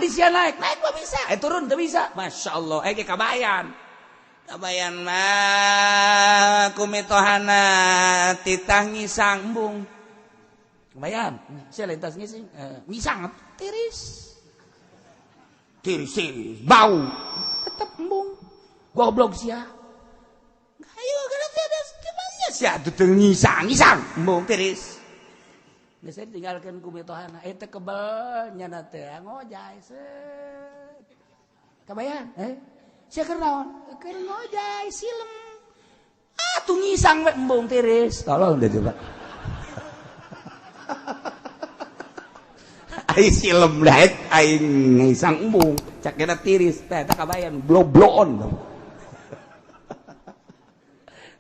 Tadi sia naik, naik mah bisa, turun teu bisa. Masya Allah, ge kabayan. Kabayan mah kumitohana titah ngisang embung. Kabayan, sia lain tas ngising, ngisang tiris. Tiris, tiris, bau. Tetep embung. Goblok sia. Ayo kana sia sia teu ngisang, ngisang embung tiris. Geus ditinggalkeun ku mitohana, teh kebel nyana teh ngojay set. Kabayan, sia keur naon? Keur ngojay silem. Ah, tuh ngisang we embung tiris. Tolong deh coba. Ai silem daek aing ngisang embung, cak kena tiris teh eta kabayan blobloon.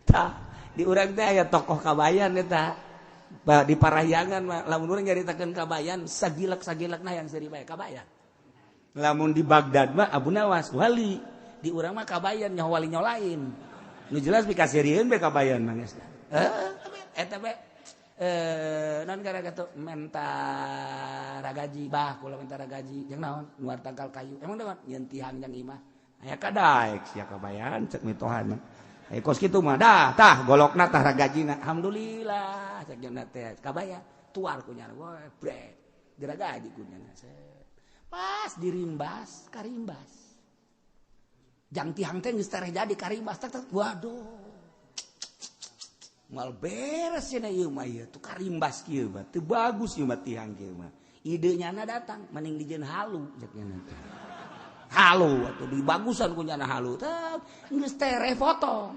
Tah, di urang teh aya tokoh kabayan eta. Di Parahyangan mah lamun urang nyaritakeun kabayan sagilek-sagilekna yang seuri bae kabayan. Lamun di Baghdad mah Abu Nawas wali, di urang mah kabayan nyaho wali nyaho lain. Nu jelas pikaseurieun bae kabayan mah geus. Eta bae non gara kitu menta ragaji bah kula menta ragaji jeung naon nuar tangkal kayu. Emang naon nyeun tihang jang imah. Aya kadaek sia kabayan cek mitohana. Kos kitu mah dah tah golokna tah ragajina alhamdulillah cek jeung teh kabaya tuar ku nyana we brek diragaji ku nyana pas dirimbas karimbas jang tihang teh geus tereh jadi karimbas tak tak waduh moal beres cenah ieu mah ieu tuh karimbas kieu mah teu bagus ieu mah tihang kieu mah ide nyana datang mending dijieun halu cek nyana teh halu atau dibagusan ku nyana halu teh geus tereh potong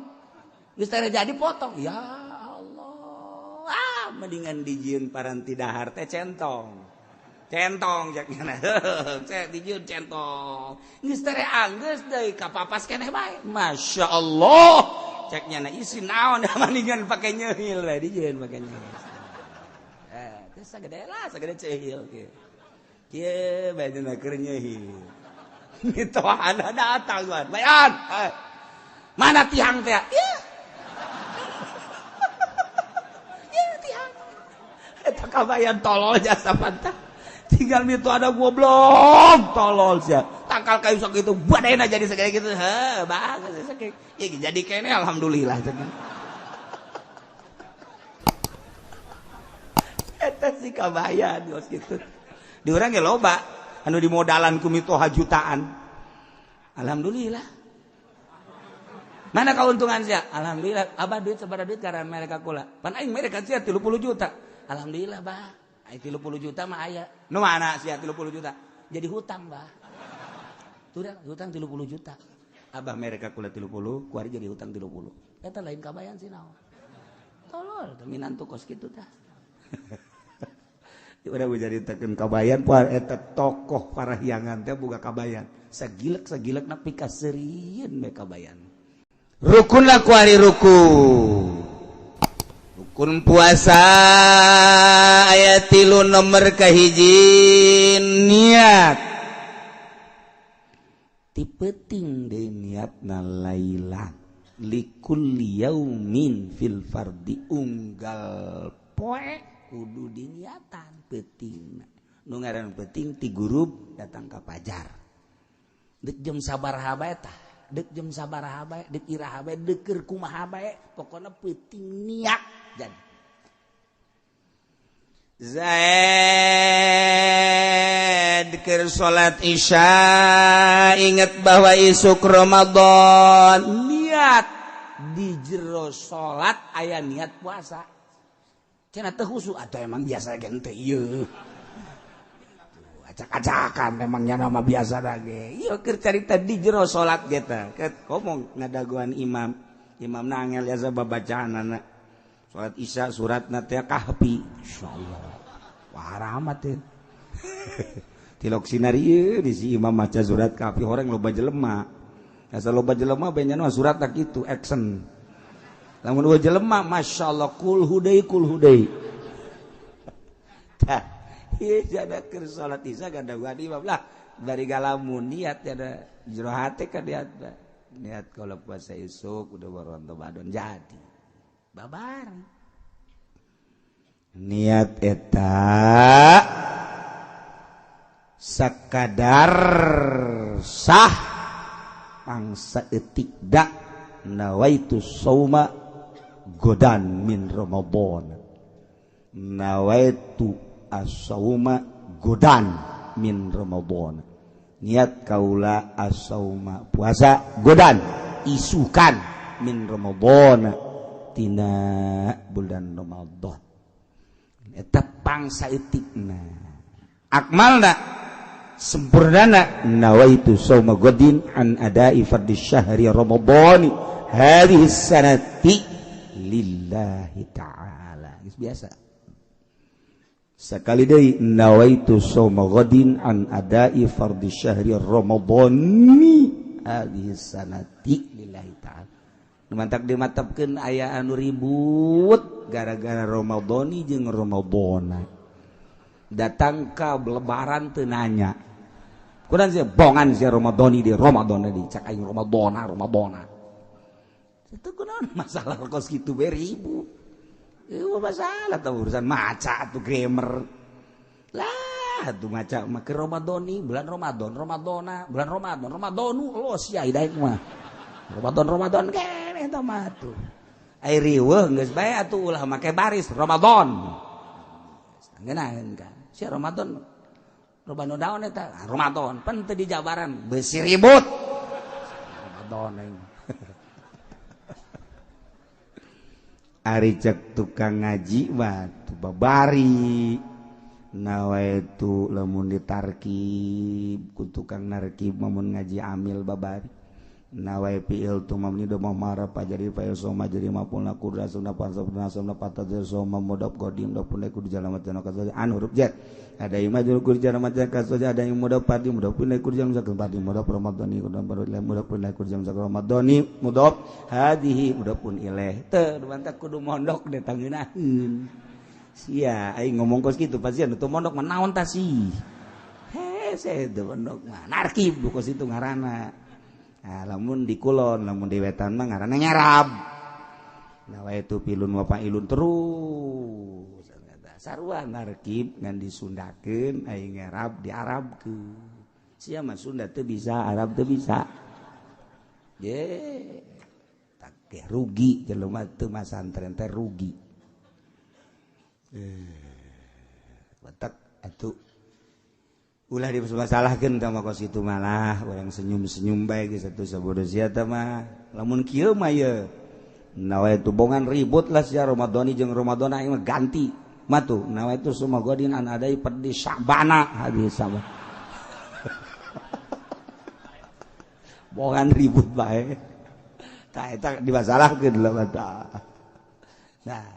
geus tereh jadi potong ya Allah ah mendingan dijieun paranti dahar teh centong centong cek nyana cek dijieun centong geus tereh anggeus deui kapapas keneh bae Masya Allah cek nyana isi naon mendingan pake nyeul we dijieun pake nyeul teh sagede lah sagede ceul kieu kieu bae dina keur nyeul mitohana datang tuan bayan mana tihang teh ya ya tihang eta kabayan tolol jasa pantah tinggal mito ada goblok tolol sia tangkal kayu sok itu badena jadi segede gitu heh bagus sakitu ya jadi kene alhamdulillah eta si kabayan geus kitu di urang ge loba anu dimodalan ku mitoha jutaan alhamdulillah mana keuntungan sia alhamdulillah abah duit sabaraha duit karena mereka kula pan aing mereka sia 30 juta alhamdulillah bah aing 30 juta mah aya nu mana sia 30 juta jadi hutang bah tuh hutang 30 juta abah mereka kula 30 kuari jadi hutang 30 eta lain kabayan sih naon tolol teh minantu kos kitu tah. Udah nyaritakeun kabayan poe eta tokoh Parahyangan teh boga kabayan sagilek-sagilek na pikaseurieun we kabayan. Rukun lah kuari rukun. Rukun puasa ayat 3 nomor kahiji niat. Ti peuting deui niatna lailan likulli yaumin fil fardi unggal poe kudu diniatan peuting nu ngaran peuting ti gurub datang ka pajar deuk jam sabaraha bae tah deuk jam sabaraha bae deuk iraha bae deuk keur kumaha bae pokona peuting niat jadi Zaid keur salat Isya inget bahwa isuk Ramadan niat di jero salat aya niat puasa cenah teu khusyuk atau emang biasa ge teh ieu acak-acakan emangnya nama biasa ge ieu keur carita di jero salat ge teh ngomong ngadaguan imam imam nangel biasa babacaanana salat Isya suratna teh Kahfi insyaallah wah rahmat teh tilok sinar ieu di si imam maca surat Kahfi horeng loba jelema asa loba jelema bae nya surat tak kitu action lamun dua jelema Masya Allah kul hudai tah ieu jada keur salat Isya gadaguan imam lah dari galamun niat jada jero hate ka niat niat kalau puasa isuk udah baru Ramadan jadi babar niat eta Sakadar sah pangsa etik da nawaitu sauma godan min Ramadan. Nawaitu as-sauma godan min Ramadan. Niat kaula as-sauma puasa godan isukan min Ramadan tina bulan Ramadan. Eta pangsa etikna. Akmalna sempurnana nawaitu sauma godin an adai fardhi syahri Ramadhani hadhihi sanati lillahi ta'ala. Geus biasa. Sekali deui nawaitu sauma godin an adai fardhi syahri Ramadhani hadhihi sanati lillahi ta'ala. Nu mantak dimatepkeun aya anu ribut gara-gara Ramadhani jeung Ramadhana. Datang ka lebaran teu nanya. Kurang sih bongan sih Ramadhani di Ramadhana di cak aing Ramadhana Ramadhana. Itu kunaon masalah kos kitu we ribut. Eueuh masalah tah urusan maca atuh grammar. Lah atuh maca mah ke Ramadhani bulan Ramadan Ramadhana bulan Ramadan Ramadhanu los ya hidaek mah. Ramadan Ramadan keneh eta mah atuh. Ai riweuh geus bae atuh ulah make baris Ramadan. Ngeunaheun kan. Si Ramadan Ramadan daun eta Ramadan pan teu dijabaran beusi ribut. Ramadan aing. Ari cek tukang ngaji mah tuh babari. Nawaitu lamun ditarkib ku tukang narkib mun ngaji amil babari. Nawai fi'il tu mamni do mamara pajari fa'il soma jadi mapulna kudrasuna pansabna soma patadzir soma mudab qadim do punai kudu jalan macana kasoja an huruf jar ada yang majul kudu jalan macana kasoja ada yang mudab padi mudab punai kudu jalan macana padi mudab ramadhani kudu mudab punai kudu jalan ramadhani mudab hadihi mudab pun ileh teu mantak kudu mondok de tangeunaheun sia aing ngomong kos kitu pasti anu teu mondok mah naon tah sih hese teu mondok mah narkib kos itu ngaranna. Nah, lamun di kulon, lamun di wetan mah ngaranna nyarab. Nawaitu pilun wa fa'ilun terus. Sarua narkib ngan disundakeun aing ngarab diarabkeun. Sia mah Sunda teu bisa, Arab teu bisa. Ye, tak rugi jelema teu masantren teh rugi. Batak atuh ulah dimasalahkeun tah mah kos kitu malah urang senyum-senyum bae geus atuh sabodo sia tah mah lamun kieu mah ye nawaitu bongan ribut lah sia Ramadhani jeung Ramadhana aing mah ganti mah tuh nawaitu sumagodin an adai perdi Sya'bana hadis sama bongan ribut bae tah eta dimasalahkeun lah mah nah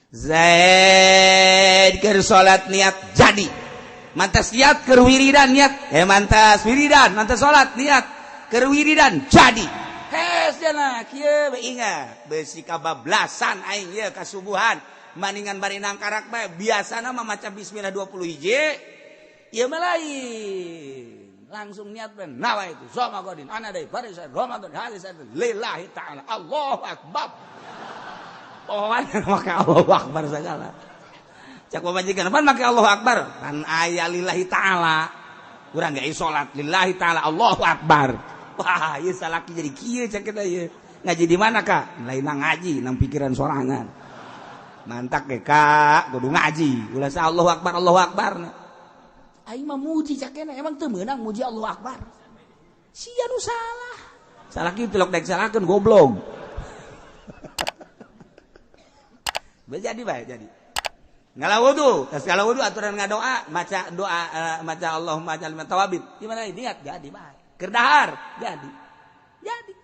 Zaid keur salat niat jadi mantas niat keur wiridan niat mantas wiridan mantas salat niat keur wiridan jadi hes jana kieu we ingat beusi kabablasan aing ieu kasubuhan maningan bari nangkarak bae biasana mah maca bismillah 20 hiji ieu mah lain langsung niat ben nawaitu soma godin ana deui baris Ramadan hadis lillahi ta'ala Allahu akbar pohoan make Allahu akbar segala cak pamajikan pan make Allahu akbar pan aya lillahi ta'ala urang ge salat lillahi ta'ala Allahu akbar wah ieu salaki jadi kieu cak kita ieu ngaji di mana Kak lain ngaji nang pikiran sorangan mantak ge Kak kudu ngaji ulah sa Allahu akbar Allahu akbar aing mah muji cak kena emang teu meunang muji Allahu akbar sia nu salah salaki tilok daek salahkeun goblok jadi bae jadi ngala wudu, tas ngala wudu aturan ngadoa, maca doa maca Allahumma ja'alna minat tawabin. Gimana niat jadi bae. Keur dahar jadi. Jadi.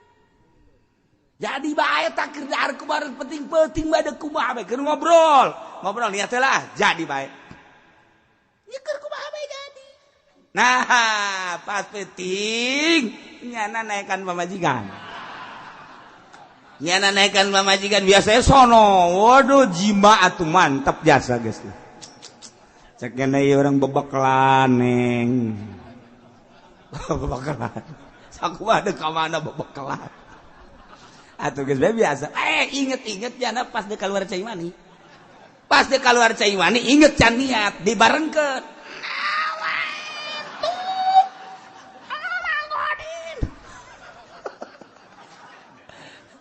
Jadi bae tak keur dahar kumaha penting-penting bae deuk kumaha bae keur ngobrol. Ngobrol niat lah jadi bae. Nyeker kumaha bae jadi. Nah, pas penting nyana naekan pamajikan. Nyana naikkan pamajikan biasanya sono. Waduh jima atuh mantap jasa guys. Cek kena orang bebekelan neng. Bebekelan. Saku ada ka mana bebekelan. Atuh geus biasa. Inget-inget jana pas de keluar cai mani. Pas de keluar cai mani inget can niat dibarengkeun.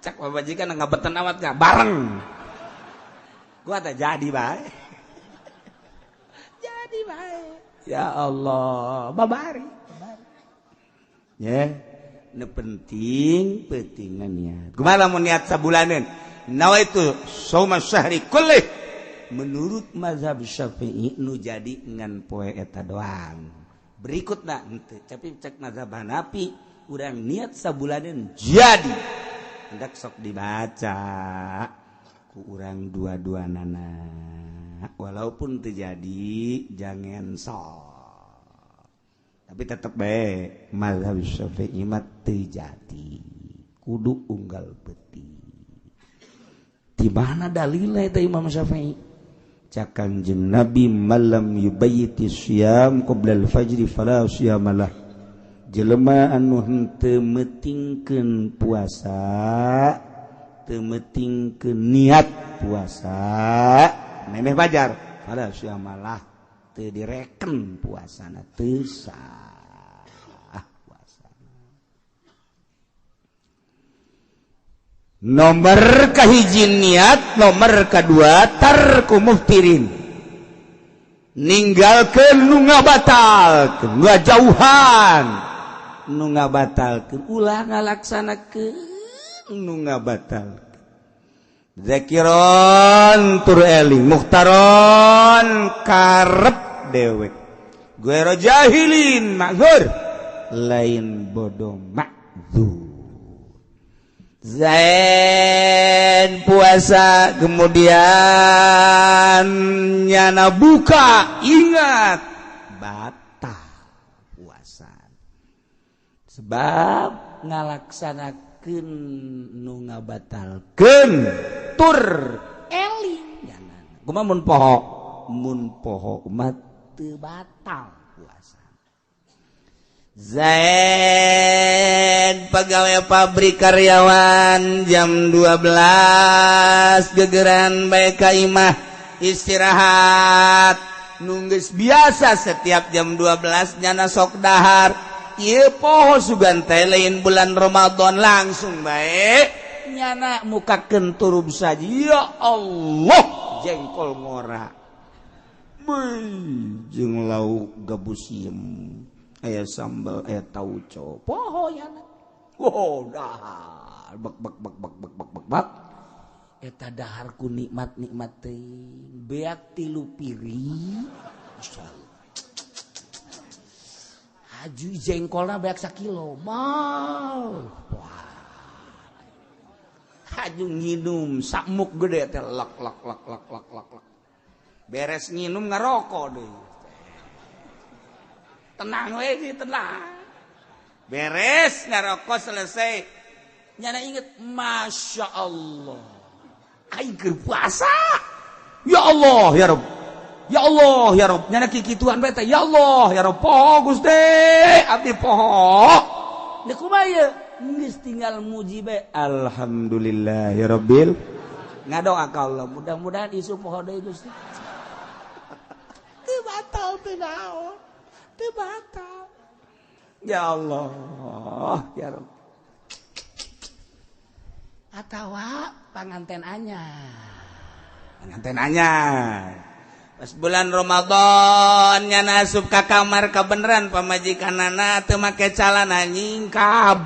Cak pamajikan ngabeten amat gak bareng. Gua tak jadi bae. Jadi bae. Ya Allah, babari. Ya, nu penting pentingan niat. Kumaha lamun niat sabulaneun? Nawaitu shauma syahri kullih. Menurut mazhab Syafi'i nu jadi ngan poe eta doang. Berikutna henteu, tapi cek mazhab Hanafi urang niat sabulaneun jadi. Hendak sok dibaca ku urang dua-dua nana walaupun terjadi jangan sok tapi tetep bae mazhab Syafi'i mah teu jadi kudu unggal beuti. Di mana dalilna eta Imam Syafi'i? Cak Kanjeng Nabi malam yubayyiti syiyam qabla al-fajri fala syiyama lah. Jelema anu henteu meutingkeun puasa, teu meutingkeun niat puasa, memeh fajar, fala syiyama lah, teu direken puasana, teu sah puasa. Nomor kahiji niat, nomor kadua tarku muftirin. Ninggalkeun nu ngabatalkeun, ngajauhan nu ngabatalkeun, ulah ngalaksanakeun nu ngabatalkeun. Zakiron tur eling, mukhtaron karep dewek, guero jahilin ma'dzur, lain bodoh ma'dzur. Zain puasa kemudian nyana buka, ingat batal puasa. Sebab ngalaksanakeun nu ngabatalkeun tur eling nyana. Kumaha mun poho? Mun poho mah teu batal puasa. Zain pegawai pabrik karyawan jam 12 gegeran bae ka imah istirahat. Nunggus biasa setiap jam 12 nyana sok dahar. Ieu poho sugan teh lain bulan Ramadan langsung bae nyana mukakeun turub saja. Ya Allah, jengkol ngora. Beuh, jeung lauk gabusiem. Aya sambal, aya tauco. Poho nyana. Wow, dahar bek bek bek bek bek bek bek bek. Eta dahar ku nikmat-nikmat teuing. Beak 3 piring. Masyaallah. Aju jengkolna beak sakilo. Mau. Wah. Aju nginum sakmuk gede teh lak lak lak lak lak lak lak. Beres nginum ngarokok deui. Tenang we, tenang. Beres ngarokok selesai. Nyana inget, Masya Allah. Aing keur puasa. Ya Allah, ya Rabb. Ya Allah, ya Rabb. Nyana kikituan bae teh. Ya Allah, ya Rabb. Poho Gusti, abdi poho. Deuk kumaha ieu? Geus tinggal muji bae. Alhamdulillah ya Rabbil. Ngadoa ka Allah, mudah-mudahan isu poho deui Gusti. Teu batal teu naon. Teu batal. Ya Allah, ya Rabb. Atawa panganten anyar. Panganten anyar. Pas bulan Ramadan nyana asup ka kamar kabeneran pamajikanana teu make calana nyingkab.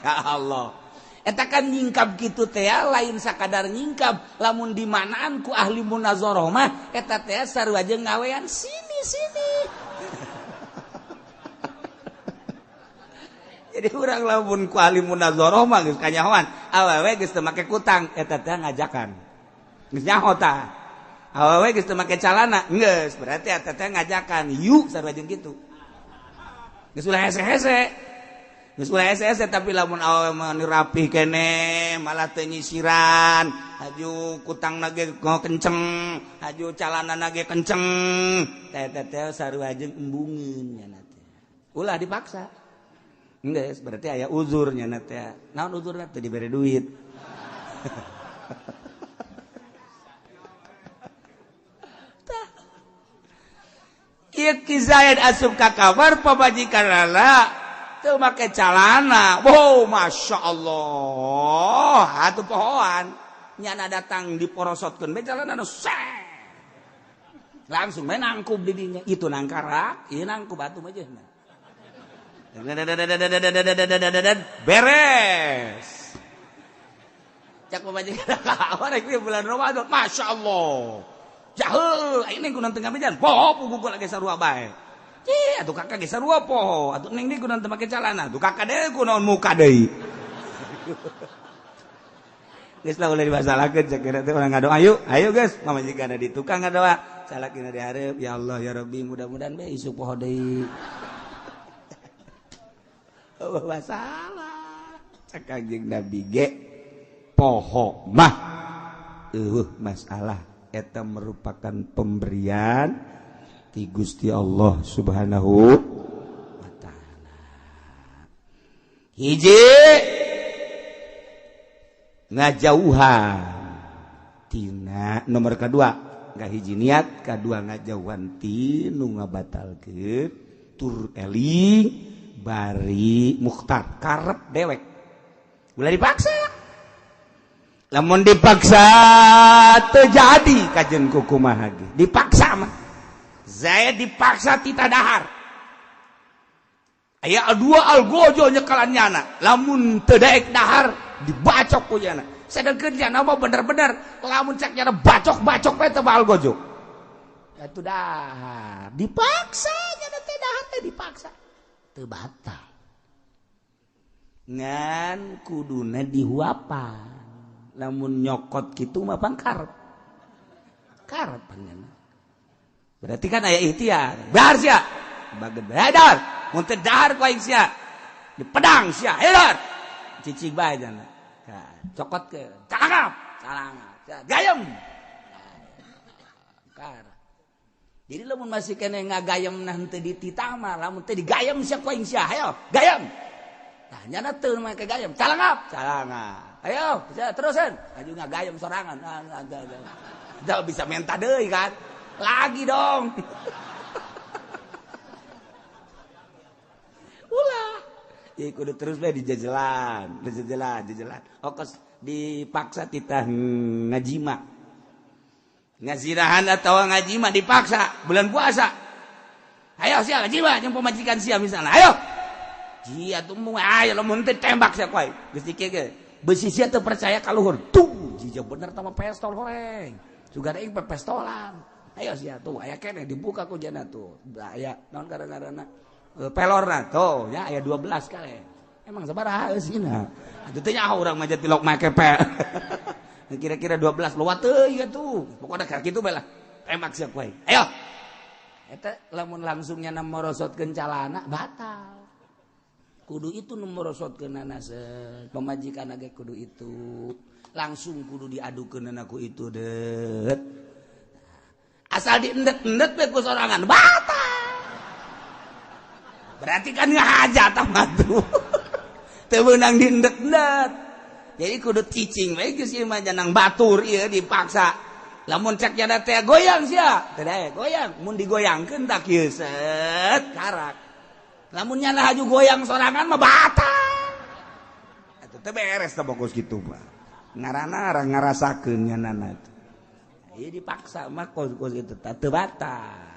Ya Allah. Eta kan nyingkab kitu teh lain sakadar nyingkab, lamun dimanaan ku ahli munazarah mah eta teh sarua jeung ngawean sini-sini. Jadi urang lamun ku ahli munazarah mah geus kanyahoan, awewe geus teu make kutang, eta teh ngajakan. Geus nyaho tah. Awewe geus teu make calana, geus berarti eta teh ngajakan, yuk sarua jeung kitu. Geus ulah hese-hese. Geus ulah hese-hese tapi lamun awewe mah rapih keneh, malah teu nyisiran, haju kutangna ge kenceng, haju calanana ge kenceng, teh teh sarua jeung embungeun nya teh. Ulah dipaksa. Geus berarti aya uzurnya na teh. Naon uzurna teh dibere duit. Ieu Ki Zaid asup ka kamar pamajikanana teu make calana. Wow, Masya Allah. Poho atuh pohoan. Nyana datang diporosotkeun bae celana anu langsung main nangkub di dinya. Itu nangkarak, ieu nangkub atuh mah jeung. Beres. Cak pamajikan kawan rek bulan Ramadan, Masya Allah. Jahul, aing neng kunaon teu ngabejan. Poho puguh lagi sarua bae. Cih, atuh kakak ge sarua poho. Atuh neng deui kunaon teu make calana. Atuh kakak deui kunaon muka deui. Geus lah ulah dimasalahkeun cek teh urang ngadoa ayo, ayo geus pamajikan di tukang ngadoa. Salakina dihareup, ya Allah ya Rabbi mudah-mudahan bae isuk poho deui. Oh, masalah. Cek Kanjeng Nabi ge poho mah eueuh masalah eta merupakan pemberian ti Gusti Allah Subhanahu wa taala. Hiji ngajauhan tina nomor kedua nggak hiji niat kedua ngajauhan ti nu ngabatalkeun tur eling bari mukhtar karep dewek ulah dipaksa. Lamun dipaksa terjadi kajen kukumaha ge dipaksa mah saya dipaksa tita dahar aya dua algojo nyekalan nyana lamun teu daek dahar dibacok ku nyana sedangkeun nyana mah bener-bener lamun cek nyana bacok-bacok bae teu algojo atuh dahar dipaksa nyana teh dahar teh dipaksa teu batal ngan kuduna dihuapan lamun nyokot kitu mah pang karep karep panjang berarti kan aya ikhtiar dahar sia bageun dahar mun teu dahar ku aing sia di pedang sia hayo cicing bae jana cokot ke calangap calangap gayem kar jadi lamun masih kene ngagayem nah henteu dititah mah lamun teu digayem sia ku aing sia hayo gayem tah nyana teu make gayem calangap calangap ayo terusan aju ngagayem sorangan udah bisa minta deui kan lagi dong ulah ya kudu terus bae dijajalan dijajalan jajalan okos dipaksa titah ngajima ngazirahan atau ngajima dipaksa bulan puasa ayo sia ngajima jeung pamajikan sia misalnya ayo jia tuh ayo lamun teu tembak sia koe geus kieu ge besi sia teu percaya ka luhur tuh jija bener tama pestol horeng sugan aing pestolan ayo sia tuh aya keneh dibuka ku jana tuh aya naon ngaranna pelorna tuh ya aya 12 kali emang sabaraha eusina atuh teh nyaho urang mah tilok make pel kira-kira 12 lewat teuing atuh pokona kitu bae lah tembak sia ku aing ayo eta lamun langsungnya na morosotkeun calana batal kudu itu nu morosotkeunana pamajikan ge kudu itu langsung kudu diadukeunana ku itu deut asal diendet-endet we ku sorangan batal berarti kan ngahajat mah tuh teu meunang diendet-endet jadi kudu cicing we geus ieu mah janang batur ieu dipaksa lamun cek jana teh goyang sia teu daek goyang mun digoyangkeun tak kieu set karak lamun nyana haju goyang sorangan mah batal atuh teu beres teh bokus kitu mah ngaranna ngarasakeun nyanana teh ieu dipaksa mah kos-kos kitu teu batal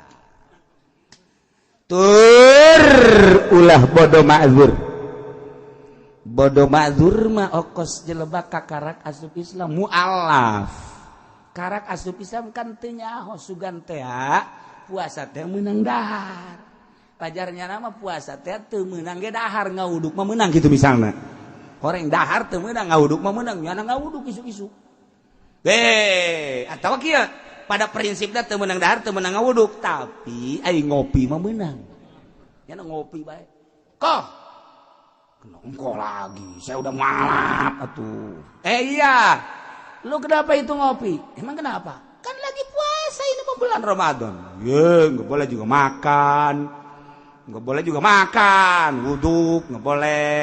tur ulah bodoh ma'zur bodoh ma'zur mah okos jelema kakarak asup Islam mualaf karak asup Islam kan teu nyaho sugan teh puasa teh meunang dahar pajarnya nama puasa teh teu meunang ge dahar ngawuduk mah meunang kitu misalna horeng dahar teu meunang ngawuduk mah meunang nyana ngawuduk isuk-isuk atawa kieu pada prinsipnya teu meunang dahar teu meunang ngawuduk tapi ai ngopi mah meunang nyana ngopi bae koh engko lagi saya udah malap atuh iya lu kenapa itu ngopi emang kenapa kan lagi puasa ini mau bulan Ramadan ye enggak boleh juga makan nggak boleh juga makan wuduk nggak boleh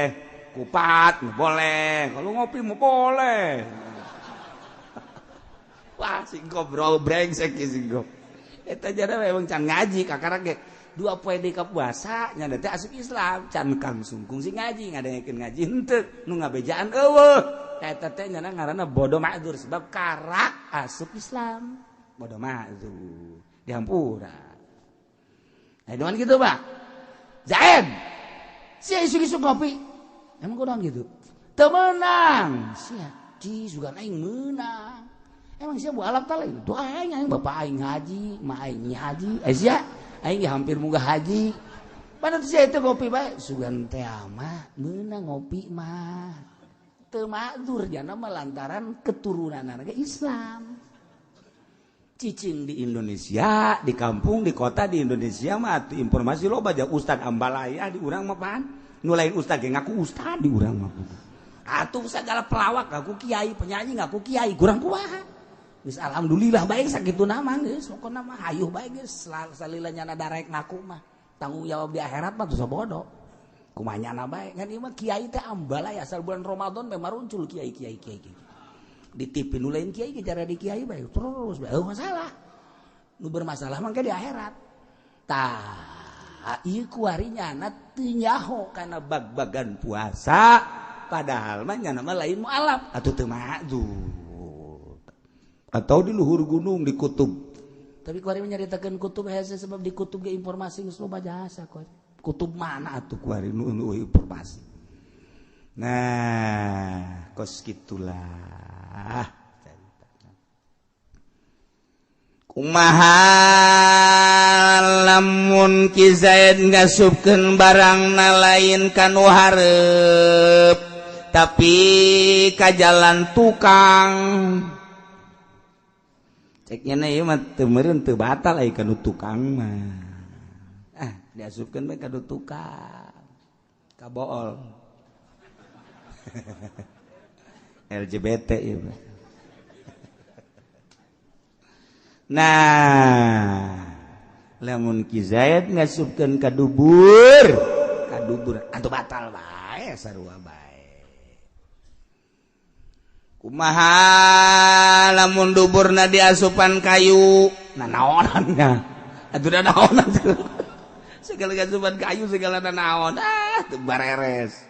kupat nggak boleh kalau ngopi mau boleh wah singkop bro brengsek singkop eta jara memang can ngaji kakara ge dua poe deui ka puasa nya teh asup Islam can kang sungkung sing ngaji ngadengekeun ngaji henteu nu ngabejaan eueuh Eta teh nyana ngaranna bodoh ma'dzur sebab karak asup Islam. Bodoh ma'dzur dihampura. Nah, dengan gitu, Pak. Zaid. Sia isuk-isuk ngopi. Emang kunaon gitu? Teu meunang. Sia, di sugan aing meunang. Emang sia mualaf ta lain? Tuh aing aing bapak aing haji, ma aing haji. Eh sia, aing hampir munggah haji. Padahal sia itu ngopi bae, sugan teh mah meunang ngopi mah. Teu ma'dzur jana mah lantaran keturunan ge Islam. Cicing di Indonesia, di kampung, di kota di Indonesia mah atuh informasi loba ja ustad ambalaya di urang mah pan. Nu lain ustad ge ngaku ustad di urang mah. Atuh segala pelawak ngaku kiai, penyanyi ngaku kiai, kurang kumaha. Geus alhamdulillah bae sakituna mah geus, pokona mah hayuh bae geus salila nyana darek ngaku mah. Tanggung jawab di akhirat mah teu bodoh. Kumaha nyana bae, ngan ieu mah kiai teh ambalaya asal bulan Ramadan memang maruncul kiai kiai kiai. Di TV nu lain kiai cara di kiai bae terus bae masalah. Nu bermasalah mah di akhirat. Tah ieu kuari nyana teu nyaho kana bag-bagan puasa padahal mah nyana mah lain mualaf atuh teu ma'dzur. Atau di luhur gunung di kutub. Tapi kuari nyaritakeun kutub hese sebab di kutub ge informasi geus loba jasa kuari. Kutub mana atuh kuari nu informasi. Nah, kos gitulah. Kumaha lamun Ki Zaid ngasupkeun barangna lain kanu hareup tapi ka jalan tukang. Cek nya ieu mah teu meureun teu batal ai kanu tukang mah. Ah, diasupkeun bae kanu tukang. Kabool. LGBT ieu mah. Nah, lamun Ki Zaid ngasupkeun ka dubur atuh batal bae sarua bae. Kumaha lamun duburna diasupan kayu? Nanaonan atuh nanaonan segala asupan kayu segala nanaon ah teu bareres.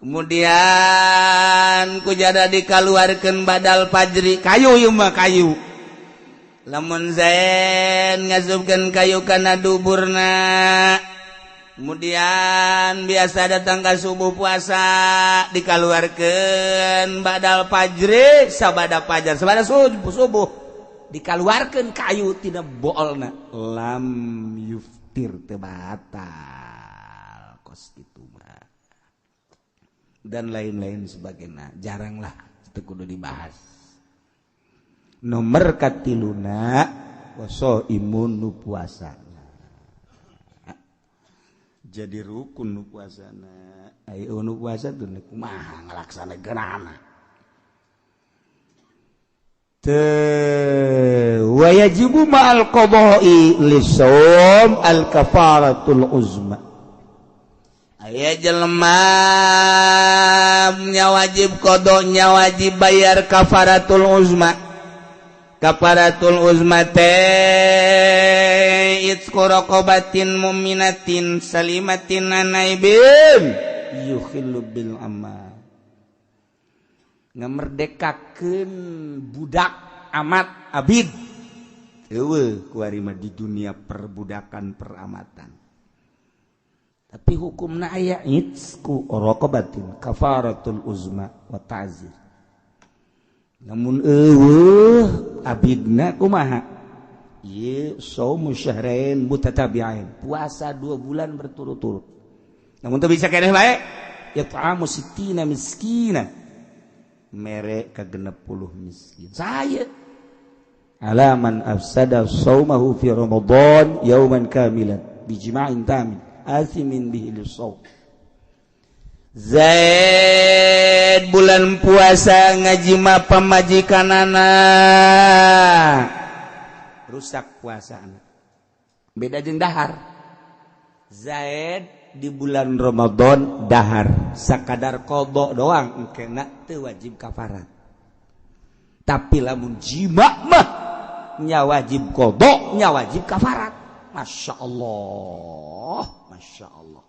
Kemudian kujada dikaluarkeun badal fajri kayu ieu mah kayu. Lamun Zaid ngasupkeun kayu kana duburna, kemudian biasa datang ka subuh puasa dikaluarkeun badal fajri sabada fajar sabada subuh dikaluarkeun kayu tina boolna lam yuftir teu batal kos kitu mah dan lain-lain sebagainya jaranglah teu kudu dibahas. Nomor katiluna waso imun nu puasana. Jadi rukun nu puasana. Ayo nu puasa tuh kumaha ngalaksanakeunana. Teu wajibu ma'al qada'i lisawm al kafaratul uzma. Aya jelema nya wajib qada nya wajib bayar kafaratul uzma. Kafaratul uzma teh itqu raqabatin mu'minatin salimatin anaibin yukhillu bil amal. Ngamerdekakeun budak amat abid. Eueuh kuari mah di dunia perbudakan peramatan. Tapi hukumna aya itqu raqabatin kafaratul uzma wa ta'zir. Namun eueuh abidna kumaha? Ieu saumu syahrain mutatabi'ain, puasa 2 bulan berturut-turut. Namun teu bisa keneh bae, it'amu sittina miskina. Mere ka 60 miskin. Saya alaman afsada saumahu fi Ramadan yauman kamilan bijima'in tamin asimin bihi lis-saum. Zaid bulan puasa ngajima pamajikanana rusak puasana. Beda jeung dahar. Zaid di bulan Ramadan dahar sakadar qada doang engkena teu wajib kafarat. Tapi lamun jima mah nya wajib qada, nya wajib kafarat. Masya Allah, Masya Allah.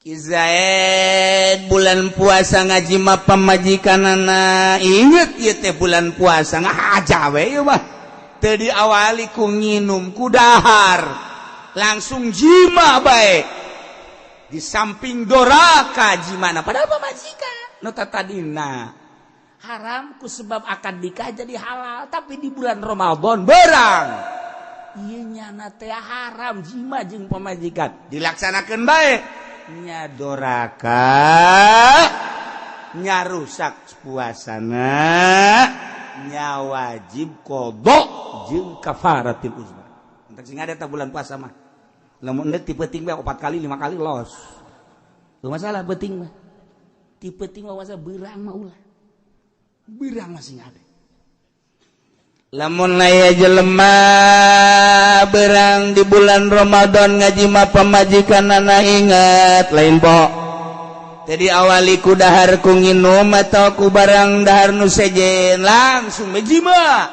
Ki Zaid bulan puasa ngajima pamajikanana, inget ieu teh bulan puasa ngahaja we ieu mah. Teu diawali ku nginum ku dahar, langsung jima bae. Di samping doraka jimana padahal pamajikan nu tadina haram ku sebab akad nikah jadi halal, tapi di bulan Ramadan berang ieu nyana teh haram jima jeung pamajikan dilaksanakeun bae. Nya doraka, nya rusak puasana, nya wajib qadha jeung kafaratil uzma. Entek sing ada bulan puasa mah lamun endek ti peuting bae 4 kali 5 kali los. Teu masalah peuting mah. Ti peuting mah masa beurang mah ulah. Beurang mah sing ada. Lamun aya jelema berang di bulan Ramadan ngajima pamajikanana, ingat lain po tadi awali ku dahar ku nginum atau ku barang dahar nu sejen langsung ngajima.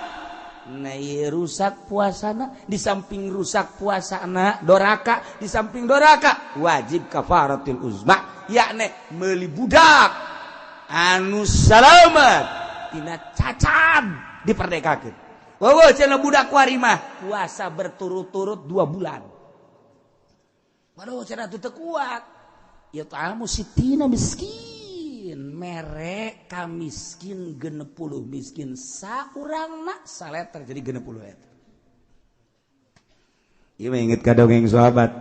Nah ieu rusak puasana, di samping rusak puasana doraka, di samping doraka wajib kafaratul uzma, yakni meuli budak anu salamat tina cacat diperdekakeun. Wowo cenah budak kuari mah puasa berturut-turut 2 bulan. Waduh cenah teu kuat. Ya ta'amu sitina miskin, mere ka miskin 60 miskin saurangna saleter jadi 60 eta. Ieu mah inget ka dongeng sahabat.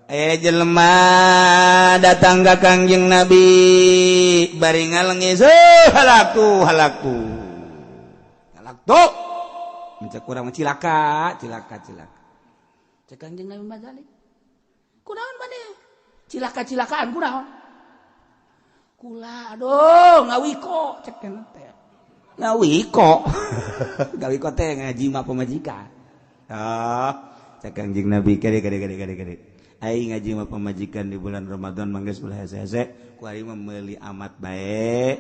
Aya jelema datang ka Kangjeng Nabi bari ngalengis, halaktu halaktu. Halaktu. Mencek kurang cilaka, cilaka, cilaka. Cek Kangjeng Nabi Mazali. Kunaon maneh? Cilaka-cilakaan kunaon? Kula aduh ngawiko cek teh. Ngawiko. Ngawiko teh ngaji mah pamajikan. Ah, cek Kangjeng Nabi kade kade kade kade kade. Aing ngaji mah pamajikan di bulan Ramadan mangga ulah hese-hese, ku aing mah meuli amat bae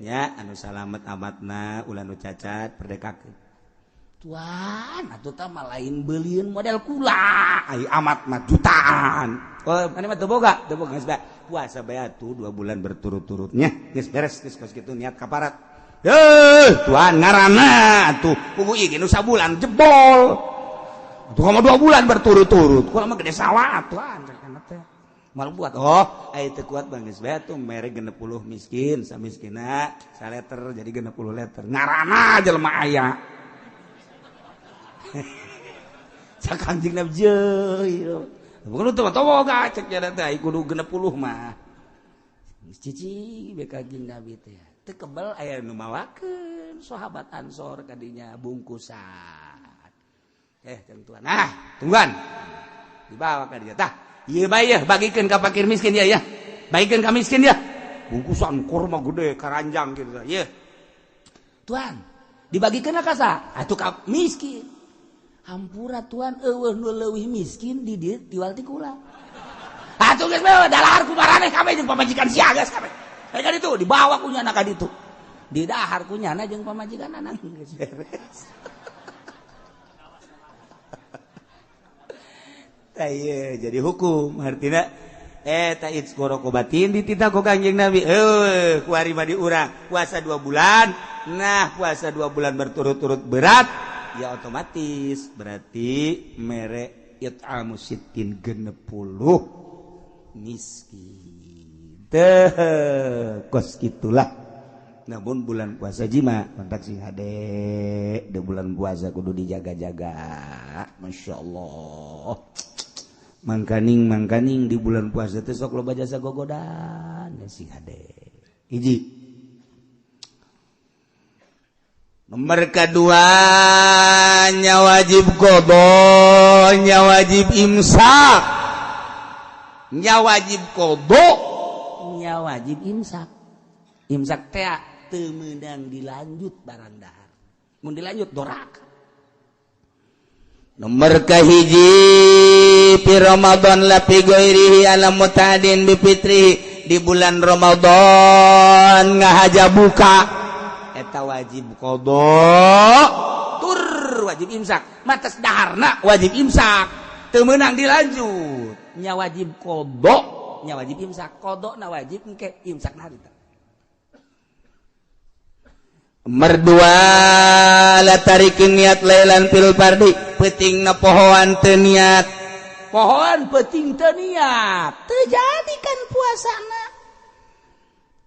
nya anu salamet amatna ulah nu cacat perdekakeun. Tuan atuh tah mah lain beulieun model kula, ai amat mah jutaan. Oh, maneh mah teu boga, teu boga geus bae. Puasa bae atuh 2 bulan berturut-turutnya, geus beres geus kos kitu niat kaparat. Heuh, tuan ngaranna atuh puguh ieu ge nu sabulan jebol. Tuh mah 2 bulan berturut-turut. Kula mah gede sawah tuan teh. Mal buat oh, ai teu kuat bang geus bae atuh mere 60 miskin, samiskina saleter jadi 60 liter. Ngaranna jelema aya. Cak Kangjeng Nabi jeuh. Bukan teu mah boga cek nya teh ai kudu 60 mah. Cici be Kangjeng Nabi teh. Teu kebel aya nu mawakeun sahabat Ansor kadinya bungkusan. Tuan. Nah, tungguan. Dibawa ka dia. Tah, ieu bae yeuh bagikeun ka fakir miskin ya ya. Bagikeun ka miskin ya. Bungkusan kurma gede karanjang gitu. Ieu. Tuan, dibagikeun ka saha? Atuh ka miskin. Hampura tuan eueuh nu leuwih miskin di dieu tiwal ti kula. Atuh geus bae dalahar ku maraneh kabeh jeung pamajikan sia geus kabeh. Ka ditu dibawa ku nyana ka ditu. Didahar ku nyana jeung pamajikan anak geus beres. Iya, jadi hukum artinya batin dititah ku Kangjeng Nabi kuari mah di urang puasa 2 bulan. Nah puasa 2 bulan berturut-turut berat ya otomatis berarti mere it'amu sittin 60 miskin teh kos gitulah. Namun bulan puasa jima kontak sing hade di bulan puasa kudu dijaga-jaga. Masya Allah. Mangkaning di bulan puasa teh sok loba jasa gogodan sing hade. Hiji. Nomor kedua nya wajib qadha, nya wajib imsak. Nya wajib qadha, nya wajib imsak. Imsak teh teu meunang dilanjut barang dahar. Mun dilanjut doraka. Nomor kahiji fi Ramadan la fi ghairihi ala mutadin bi fitri, di bulan Ramadan ngahaja buka eta wajib qadha tur wajib imsak, matas daharna wajib imsak teu meunang dilanjut nya wajib qadha Nya wajib imsak, qada na wajib engke imsak na harita. Merdua la tarikin niat lailan fil fardi, peutingna pohoan teu niat. Pohoan peuting teu niat, teu jadi kan puasana.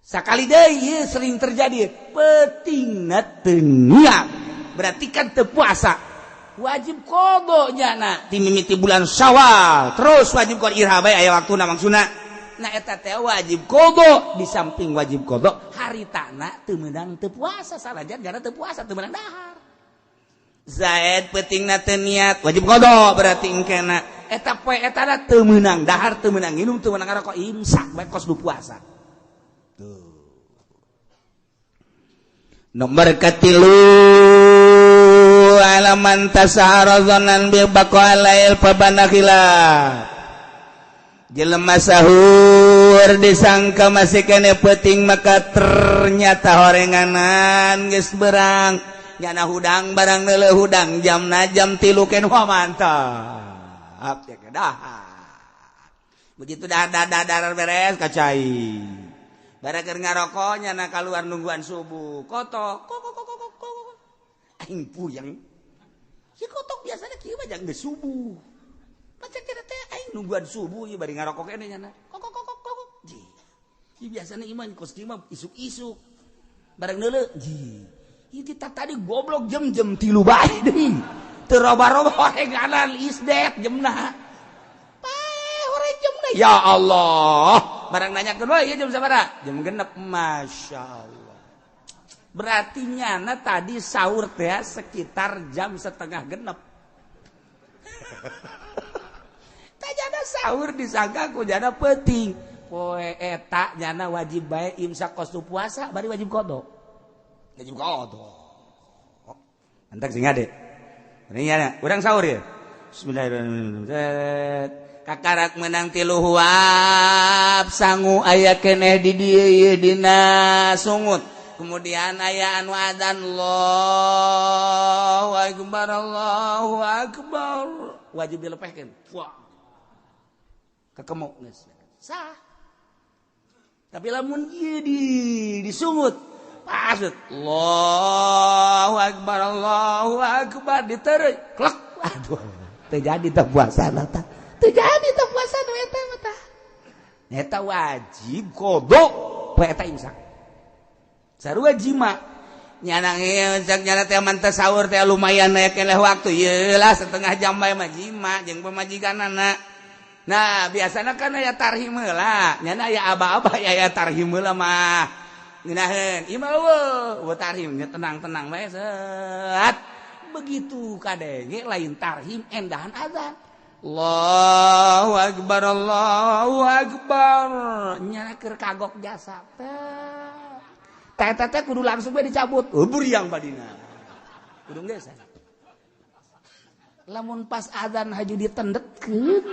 Sakali deui ieu sering terjadi, peutingna teu niat. Berarti kan teu puasa. Wajib qada nyana ti mimiti bulan Syawal terus wajib qada iraha bae aya waktuna maksudna. Nah eta teh wajib qada, di samping wajib qada haritana teu meunang teu puasa sanajan gara teu puasa teu meunang dahar. Zaid peutingna teu niat wajib qada berarti engkena eta poe eta teu meunang dahar teu meunang nginum teu meunang ngarokok imsak bae kos du puasa. Tuh. Nomor katilu alaman tasahara dzanan bi baqalail pabana khilaf. Jelema sahur disangka masih kene peuting maka ternyata horenganan geus berang nyana hudang barang neuleuh hudang jamna jam 3 ken wah mantap ya dahar. Begitu dah dah beres kacai. Barang keur ngarokok nyana kaluar nungguan subuh. Kotok kok kok kok kok. Aing puyeng. Si kotok biasanya kieu mah jang geus subuh. Pacak kira teh aing nungguan subuh ieu bari ngarokok keneh nyana. Kok kok kok kok. Ji. Ieu biasana ieu mah kos kieu mah isuk-isuk. Barang neuleuh, ji. Ieu kita tadi goblok jam-jam 3 bae deui. Teu roba-roba horenganan isdet jamna. Pae horeng jamna. Ya Allah. Barang nanyakeun we ieu jam sabaraha? Jam 6. Masya Allah. Berarti nyana tadi sahur teh sekitar jam 5:30. Jana sahur disangka ku jana peuting. Poe eta nyana wajib bae imsak kos puasa bari wajib qada. Wajib qada. Antak sing ade. Ini nyana urang sahur ya. Bismillahirrahmanirrahim. Kakarak menang 3 huap sangu aya keneh di dieu ieu dina sungut. Kemudian aya anu adzan Allahu akbar Allahu akbar. Wajib dilepehkeun. Wah. Kekemuk geus sah. Tapi lamun ieu di disungut pas Allahu akbar Allahu akbar diteureuy klek aduh teu jadi teh puasana tah teu jadi teh puasana eta mah tah eta wajib qada poe eta imsak sarua jima nyana imsak nyana teh manteh sahur teh lumayan aya keneh waktu ieu lah setengah jam bae mah jima jeung pamajikanana. Nah biasanya kan aya tarhim heula nyana aya aba-aba aya tarhim heula mah ngeunaheun ieu mah eueuh tarhim nya tenang-tenang bae set begitu kadenge lain tarhim endahan azan Allahu akbar Allahu akbar nyana keur kagok jasa teh teh teh kudu langsung bae dicabut buriang badina kudu geus lamun pas azan haju ditendetkeun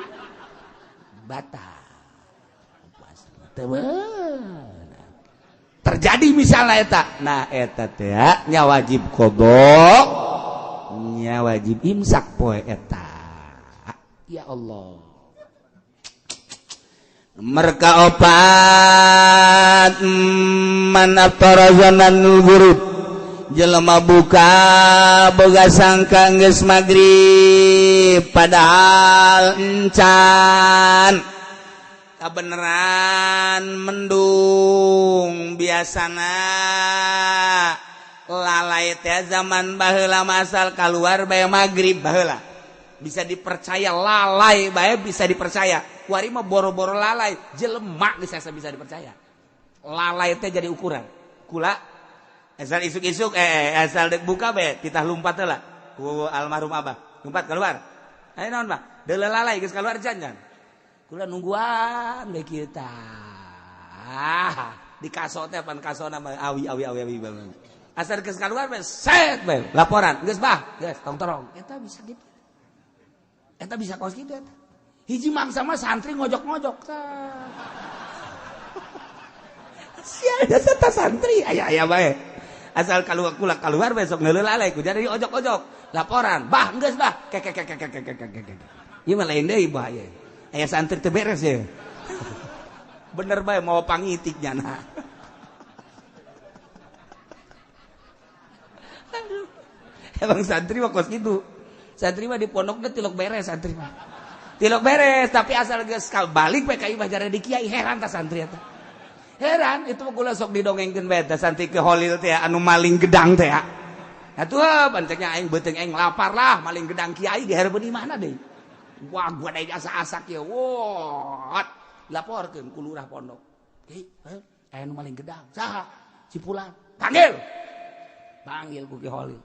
batal terjadi misalnya eta nah eta teh nya wajib qada nya wajib imsak poe eta ya Allah. Merka opat man aftara zananul ghurub jelema buka boga sangka geus magrib padahal encan kabeneran mendung biasana lalai teh zaman baheula masal keluar bae magrib baheula bisa dipercaya lalai bae bisa dipercaya kuari mah boro-boro lalai jelema geus bisa dipercaya lalai teh jadi ukuran kula asal isuk-isuk asal dek buka bae titah lumpat heula ku almarhum abah lumpat keluar ayo naon bah deuleu lalai geus keluar jangan kula nungguan bae kieu tah di kaso teh pan kasona mah awi awi awi awi banget asal geus keluar bae set bae laporan geus bah geus tong torong eta bisa gitu eta bisa kos kitu eta hiji mangsa mah santri ngojok-ngojok tah sia eta santri aya aya bae asal keluar kula keluar besok ngeuleuh lalai ku jadi ojok-ojok laporan bah geus bah kek kek kek kek kek kek ieu mah lain deui bahaya aya santri teu beres ye. Bener bae mau pangitik nyana. Emang santri mah kos gitu. Santri mah di pondokna tilok beres santri mah. Tilok beres tapi asal geus balik we ka imah jare di kiai heran ta santri eta. Heran itu mah kula sok didongengkeun bae teh santri ke Holil teh anu maling gedang teh. Atuh banteknya aing beuteung aing lapar lah maling gedang kiai di hareupeun imahna deui. Wah gua deui asa-asak ieu. Wah, laporkeun ku lurah pondok. Kiai, aya nu maling gedang. Saha? Si Fulan. Panggil. Panggil ku Ki Holil.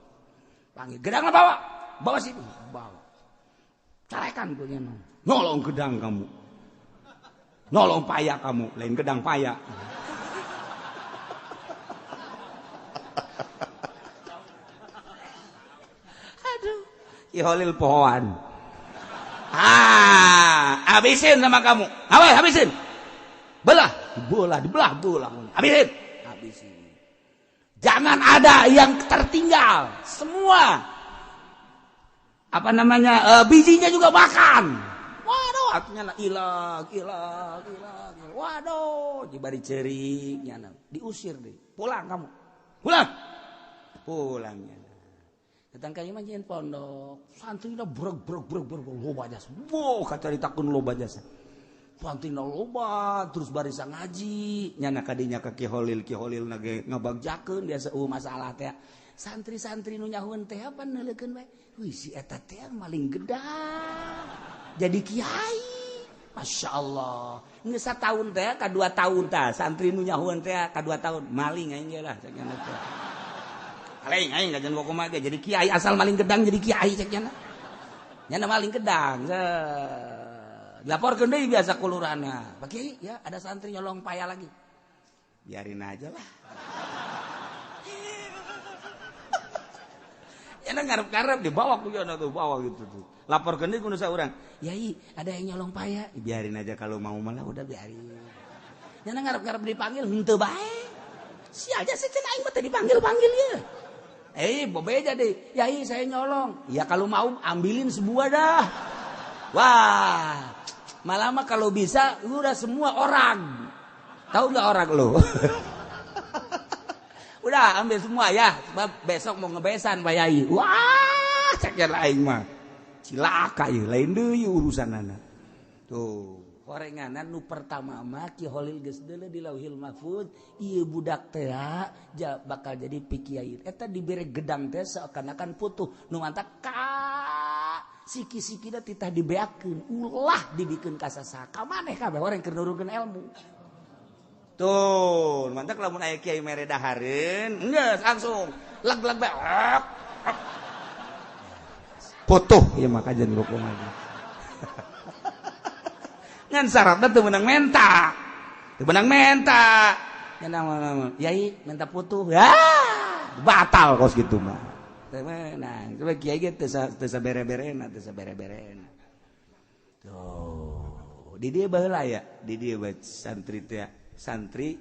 Panggil gedangna bawa. Bawa sini. Bawa. Carekan ku nya. Nolong gedang kamu. Nolong paya kamu, lain gedang paya. Aduh, Ki Holil pohoan. Ah, habisin sama kamu. Awas, habisin. Belah, belah, dibelah, belah. Habisin. Habisin. Jangan ada yang tertinggal. Semua. Apa namanya? Bijinya juga makan. Waduh, artinya ilang, ilang, ilang. Waduh, dibari cerik nyana. Diusir deh. Pulang kamu. Pulang. Pulangnya. Datang ka imah jeung pondok. Santrina breg breg breg breg loba jasa. Wow, kacaritakeun loba jasa. Santrina loba terus barisa ngaji. Nyana kadinya ka Ki Holil, Ki Holil na ge ngabagjakeun biasa masalah teh. Santri-santri nu nyahueun teh apa neuleukeun bae. Wih, si eta teh maling gedang. Jadi kiai. Masya Allah. Geus sataun teh ka 2 tahun tah santri nu nyahueun teh ka 2 tahun maling aing ge lah cek nya teh. Maling aing kajian kumaha ge jadi kiai asal maling gedang jadi kiai cek nya. Nya maling gedang. Dilaporkeun deui biasa ku lurahna. Pak Kiai, ya ada santri nyolong paya lagi. Biarin aja lah. Ya ngarep-ngarep dibawa ku nya tuh bawa gitu tuh. Laporkeun deui ku nu saurang. Yai, ada yang nyolong paya. Biarin aja kalau mau malah udah biarin. Nya ngarep-ngarep dipanggil henteu bae. Sia aja sih cenah aing mah teu dipanggil-panggil ye. Bebeja deh. Yai, saya nyolong. Ya kalau mau ambilin sebuah dah. Wah, malah mah kalau bisa lu udah semua orang. Tahu nggak orang lu? Udah ambil semua ya, sebab besok mau ngebesan Pak Yai. Wah, cek aing mah. Cilaka ieu, lain deui urusanana. Tuh. Horenganan nu pertama mah Ki Holil geus deuleu di Lauhil Mahfud, ieu budak teh bakal jadi pikiai. Eta dibere gedang teh seakan-akan putuh. Nu mantak ka siki-sikina titah dibeakeun, ulah dibikeun ka sasaha. Ka maneh kabeh orang keur nurunkeun ilmu. Tuh, mantak lamun aya kiai mere dahareun, geus langsung leg-leg bae. Putuh ieu mah kajian kumaha. Ngan syaratna teu meunang menta. Teu meunang menta. Nya naon yai menta putuh. Ya, batal kos kitu mah. Teu meunang. Coba kiai ge teu sabere-berena, teu sabere-berena. Tuh, di dieu baheula ya, di dieu bae santri teh. Santri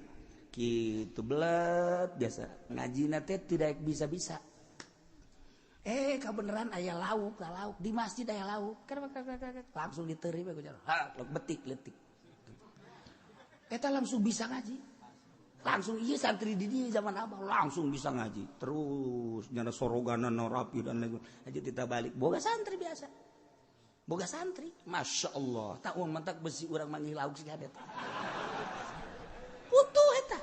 kitu belet biasa. Ngajina teh tidak bisa-bisa. Kebeneran aya lauk, lauk di masjid aya lauk. Langsung diterima ku jalan. Ha, betik letik. Eta langsung bisa ngaji. Langsung ieu santri di dieu zaman abah langsung bisa ngaji. Terus nyana soroganan rapi dan lain. Aja kita balik boga santri biasa. Boga santri, Masya Allah. Tak uang mentak besi urang manggih lauk sih eta. Putuh eta.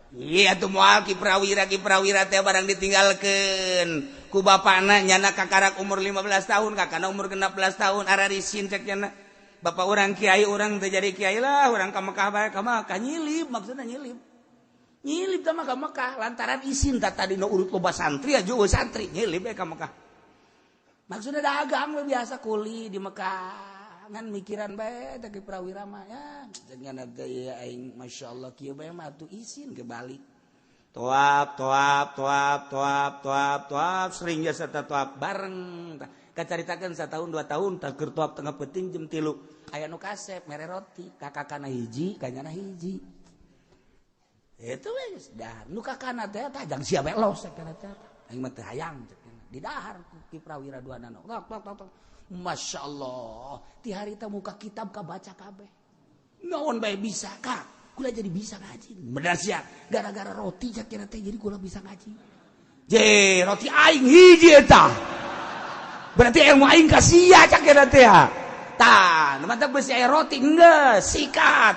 Iya tuh moal Ki Prawira teh barang ditinggalkeun ku bapana nyana kakarak umur 15 tahun kakana umur 16 tahun ararisin cek nyana bapak urang kiai urang teh jadi kiai lah urang ka Mekah bae ka Mekah nyilip maksudna nyilip nyilip teh mah ka Mekah lantaran isin tah tadi nu urut loba santri aja eueuh santri nyilip we ka Mekah maksudna dagang we biasa kuli di Mekah ngan mikiran bae teh Ki Prawira mah ya dengan teh aing masyaallah kieu bae mah atuh isin kebalik toap toap toap toap toap toap sering jasa toap bareng kacaritakeun satahun 2 tahun tah keur toap tengah peuting jam 3 aya nu kasep mere roti kakakana hiji kanyana hiji itu we geus dahar nu kakana teh tah jang sia bae los kana teh aing mah teu hayang di dahar Ki Prawira dua nano tok tok tok. Masya Allah, ti harita muka kitab kabaca kabeh. Naon bae bisa kak, kula jadi bisa ngaji. Bener sia, gara-gara roti cak teh jadi kula bisa ngaji. Je, roti aing hiji eta. Berarti ilmu aing ka sia cak teh. Tah, nu mantap beusi aya roti geus sikat.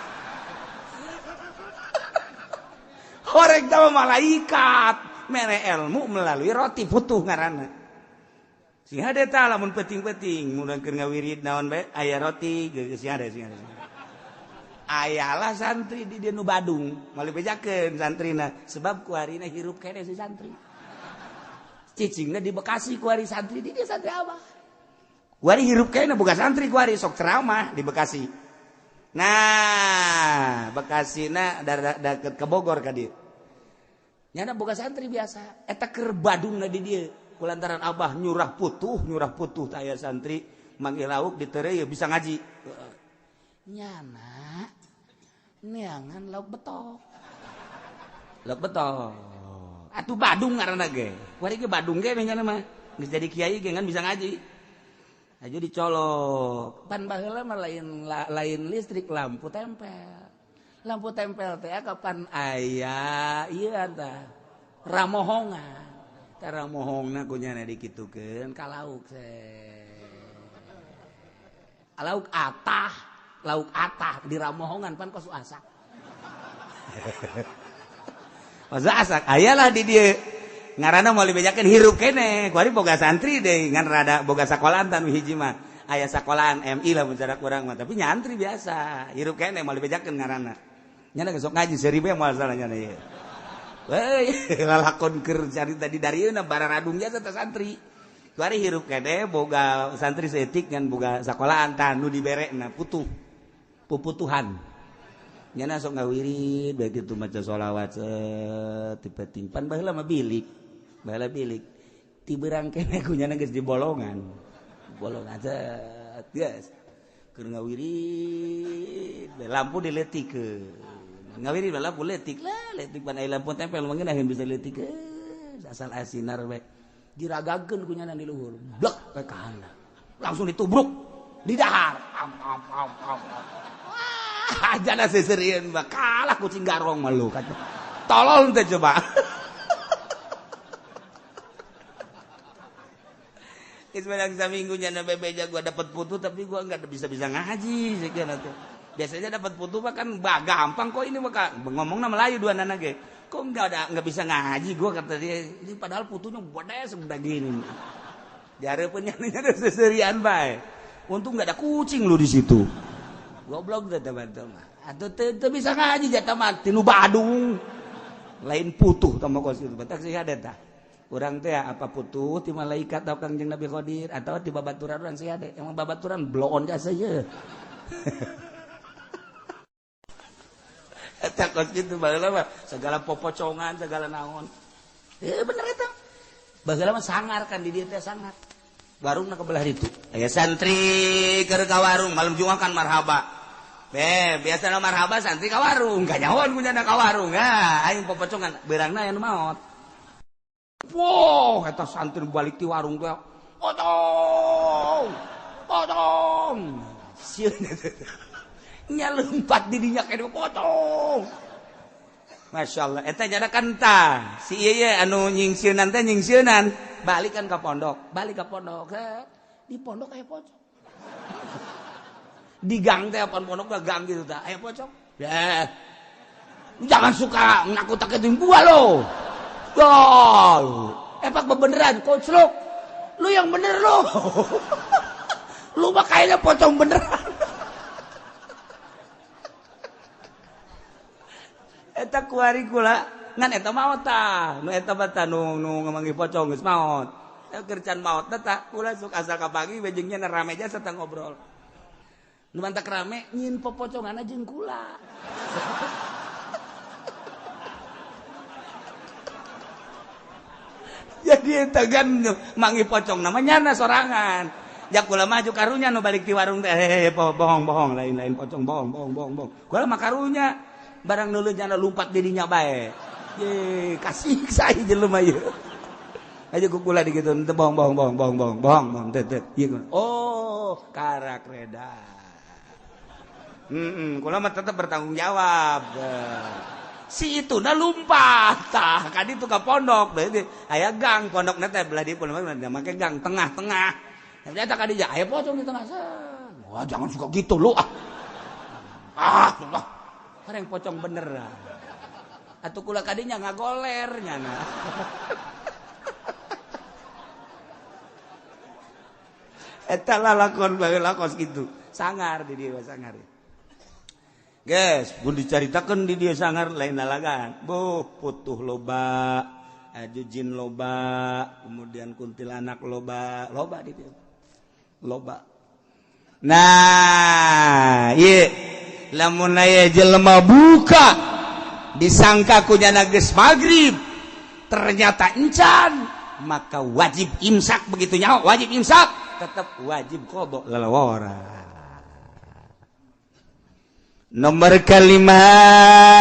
Horeg teh malaikat mere ilmu melalui roti putuh ngaranna. Sing hade tah lamun penting-penting mun keur ngawirid naon bae aya roti geus sing hade sing hade. Ayalah santri di dieu nu Badung, moal dibejakeun santrina sebab kuarina hirup keneh si santri. Cicingna di Bekasi kuari santri di dieu santri abah. Kuari hirup keneh boga santri kuari sok ceramah di Bekasi. Nah, Bekasina deket ke Bogor ka dieu. Nyana boga santri biasa, eta keur Badungna di dieu. Kulantaran abah nyurah putuh teh aya santri manggil lauk ditereu bisa ngaji. Nyana neangan lauk betok. Lauk betok. Atuh Badung ngaranna ge. Kuari ge Badung ge nyana mah. Geus jadi kiai ge ngan bisa ngaji. Aja dicolok. Pan baheula mah lain listrik lampu tempel. Lampu tempel teh kapan aya ieu tah. Ramohongan. Tah ramohongna ku nyana dikitukeun ka lauk Lauk atah. Lauk atah di ramohongan pan kos asak. Kos asak ayalah di dieu. Ngaranna moal dibejakeun hirup keneh. Kuari boga santri deui ngan rada boga sakolaan tan hiji mah. Aya sakolaan MI lah mun cara kurang mah, tapi nyantri biasa. Hirup keneh moal dibejakeun ngaranna. Nyana geus sok ngaji seribu moal salah nyana ieu. Weuh, lalakon keur carita di darieuna bararadung jasa teh santri. Kuari hirup keneh boga santri seetik ngan boga sakolaan tah nu diberekna putuh. Puputuhan. Nyana sok ngawirid bae kitu maca sholawat tipe timpan baheula mah bilik. Baheula bilik. Ti beurang keneh ku nyana geus di bolongan. Bolongan set geus. Keur ngawirid lampu diletikeun. Ngawirid lampu letik lah, letik pan aya lampu tempel mah ngeunaheun bisa diletikeun. Asal asinar bae. Diragagkeun ku nyana di luhur. Blek ka handap. Langsung ditubruk di dahar. Am am am am. Jana seserian mah kalah kucing garong mah lu kata. Tolol teh coba. Geus menang saminggu nyana bebeja gua dapat putu tapi gua enggak bisa-bisa ngaji sekian atuh. Biasanya dapat putu mah kan gampang kok ini mah ngomongna Melayu dua nana ge. Kok enggak bisa ngaji gua kata dia. Ini padahal putunya gede sebelah gini. Dihareupeun nyana seserian bae. Untung enggak ada kucing lu di situ. Goblok teh teman-teman. Atuh teu bisa ngaji jatah mah tinu Badung. Lain putuh tah mah kos kitu. Batak sih ada tah. Urang teh apa putuh ti malaikat atau Kangjeng Nabi Khidir atau ti babaturan urang sih ada. Emang babaturan bloon jasa ye. Eta kos kitu baheula mah segala popocongan, segala naon. Bener eta. Baheula mah sangar kan di dieu teh sangar. Warungna ke belah ditu. Aya santri keur ka warung malam Jumat kan marhaba. Be, biasana marhaba santri ka warung, kanyahoan ku nyana ka warung. Ah, aing popocongan beurangna aya nu maot. Wow, eta santri balik ti warung teh. Potong. Potong. Sieun nya lompat di dinya kene potong. Masya Allah, eta nyana kan tah. Si ieu ye anu nyingsieunan teh nyingsieunan. Balik kan ke pondok, balik ke pondok. Di pondok aya pocong. Di gang teh apaan pondok ke gang gitu tah, aya pocong. Ya. Jangan suka nakut-nakutin gua lo. Gol. Epak bebeneran, koclok. Lu yang bener lo. Lu mah kayaknya pocong beneran. Eta kuari kula ngan eta maot tah nu eta mah tah nu ngamanggih pocong geus maot. Keur can maot tah kula sok asal ka pagi bejengnya rame jasa tah ngobrol. Nu mantak rame nyin popocongan jeung kula. Jadi eta gan manggih pocong namanya nyana sorangan. Jak kula maju karunya nu balik ti warung teh bohong-bohong lain-lain pocong bohong bohong bohong bohong. Kula mah karunya barang nulun nyana lumpat dirinya bae. Ye, kasih saya jelema ieu. Aja ku kula digitu teu bohong bohong bohong bohong bohong bohong bohong teu teu. Ieu oh, karak reda. Kula mah tetep bertanggung jawab. Si itu na lumpat tah ka ditu ka pondok berarti aya gang pondokna teh belah di pondok make gang tengah-tengah. Ternyata ka dieu aya pocong di tengah. Wah, jangan suka gitu lu ah. Ah, Allah. Kareng pocong bener. Atuh kula kadinya ngagoler nyana. Eta lalakon baheula kos kitu. Sangar di dieu sangar. Guys, mun dicaritakeun di dieu sangar lain lalagan. Buh, putuh loba, aju jin loba, kemudian kuntilanak loba, loba di dieu. Loba. Nah, ieu lamun aya jelema buka disangka ku nyana geus magrib, ternyata encan, maka wajib imsak begitu nyaho, wajib imsak, tetap wajib qada lalawara. Nomor kelima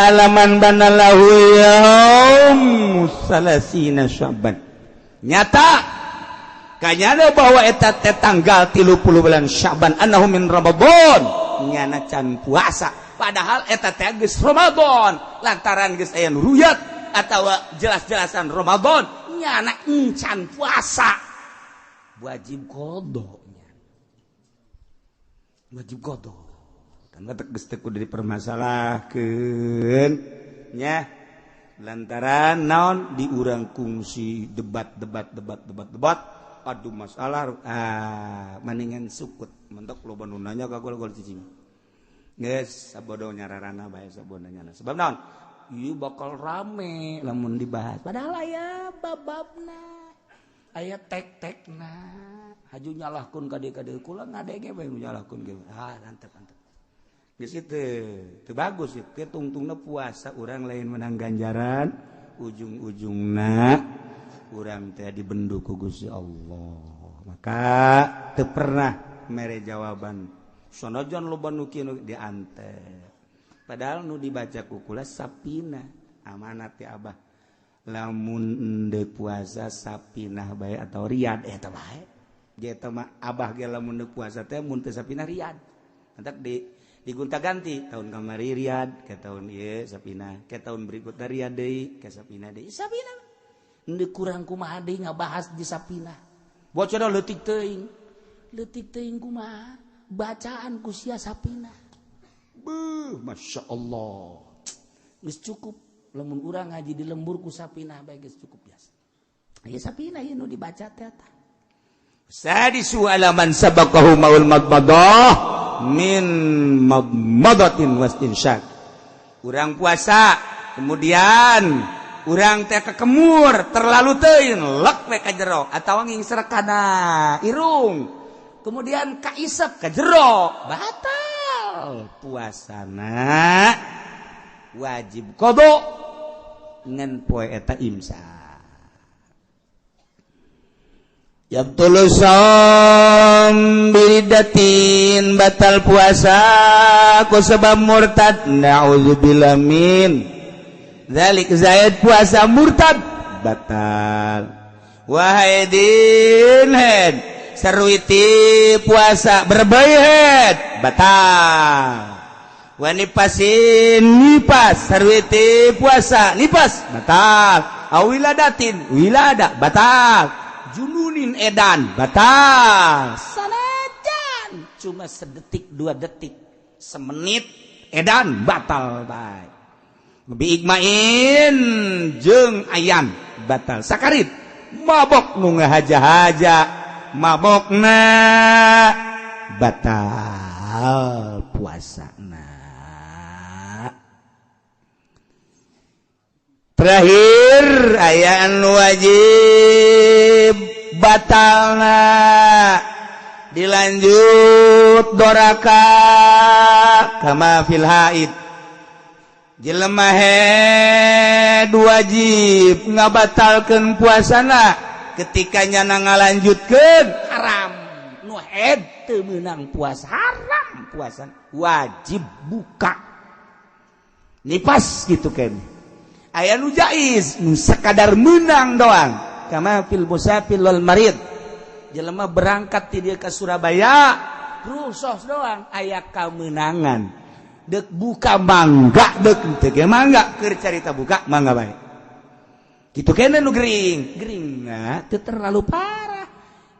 halaman banalahu yaum salasina Sya'ban. Nyata kanyana bahwa eta teh tanggal 30 bulan Sya'ban annahu min Ramadan, nyana can puasa padahal eta teh geus Ramadan lantaran geus aya nu ruyat atawa jelas-jelasan Ramadan nyana encan puasa wajib qada nya. Wajib qada. Geus teu kudu dipermasalahkeun nya lantaran naon di urang kungsi debat aduh masalah maningan sukut mentok loba nu nanya ka gol cicing geus sabodo nyararana bae sabodo nyana sebab naon ieu bakal rame lamun dibahas padahal aya bababna aya tek-tekna haju nyalahkeun ka dieu kula ngadege bae nyalahkeun ge ah antep geus itu bagus itu tungtungna puasa urang lain menang ganjaran ujung-ujungna urang teh dibendu ku Gusti Allah maka teu pernah mere jawaban sanajan loba nu kieu diante padahal nu dibaca ku kula sapina amanat ti abah lamun endeu puasa sapinah bae atau riyad eta bae ge eta mah abah ge lamun endeu puasa teh mun teu sapinah riyad entak di digonta-ganti tahun kamari Riyad ke tahun ieu sapina ke tahun berikutna Riyad deui ke sapina deui sapina henteu kurang kumaha deui ngabahas di sapina bocor leutik teuing kumaha bacaan ku sia sapina beuh masyaallah geus cukup lamun urang ngaji di lembur ku sapina bae geus cukup biasa ieu sapina ieu nu dibaca teh eta sadisu alaman sabaqahu maul madmadah min madmadatin wastinsyak. Urang puasa kemudian urang teh kekemur terlalu teuing lek we ka jero atawa ngingsrek kana irung kemudian kaisep ka jero batal puasana wajib qada ngan poe eta imsak. Yabtulu shaum biridatin batal puasa ku sebab murtad na'udzubillah min dzalik zaid puasa murtad batal wahaidin head sarwiti puasa berbayhet batal wanipasin nipas sarwiti puasa nipas batal awiladatin wilada batal jununin edan batal sanajan cuma sedetik dua detik semenit edan batal bae bi igmain jeung ayam batal sakarit mabok nu ngahaja-haja mabokna batal puasana. Terakhir aya anu wajib batalna dilanjut doraka kama fil haid jelema head wajib ngabatalkeun puasana ketika nyana ngalanjutkeun haram nu head teu meunang puasa haram puasa wajib buka nipas gitu kan aya nu jaiz nu sakadar meunang doang kama fil musafir wal marid jelema berangkat ti dieu ka Surabaya rusuh doang aya kamenangan Dek buka mangga dek teu ge mangga keur carita buka mangga bae. Kitu keneh nu gering. Geringna teu terlalu parah.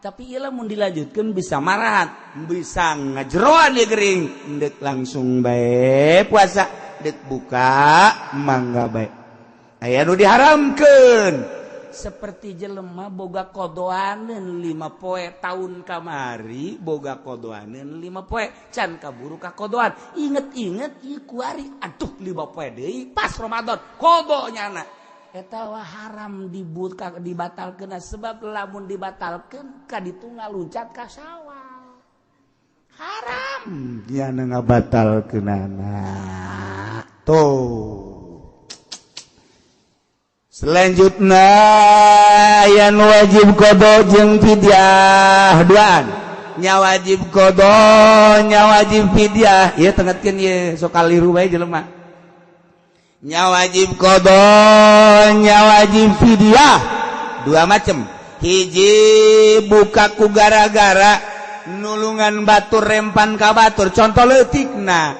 Tapi ieu lamun dilanjutkeun bisa marahat, bisa ngajeroan ieu gering. Dek langsung bae puasa, dek buka mangga bae. Aya nu diharamkeun. Seperti jelema boga kodoaneun 5 poe tahun kamari boga kodoaneun 5 poe can kaburu ka kodoan inget-inget ieu kuari aduh 5 poe deui pas Ramadan kodo nyana eta wah haram dibuka dibatalkeun sebab lamun dibatalkeun ka ditu ngaluncat ka Syawal haram nyana ngabatalkeunana tuh. Selanjutnya yang wajib qada jeung fidyah duaan. Nya wajib qada, nya wajib fidyah. Ieu tengetkeun ieu sok kaliru bae jelema. Nya wajib qada, nya wajib fidyah. Dua macam. Hiji buka ku gara-gara nulungan batur rempan ka batur. Contoh leutikna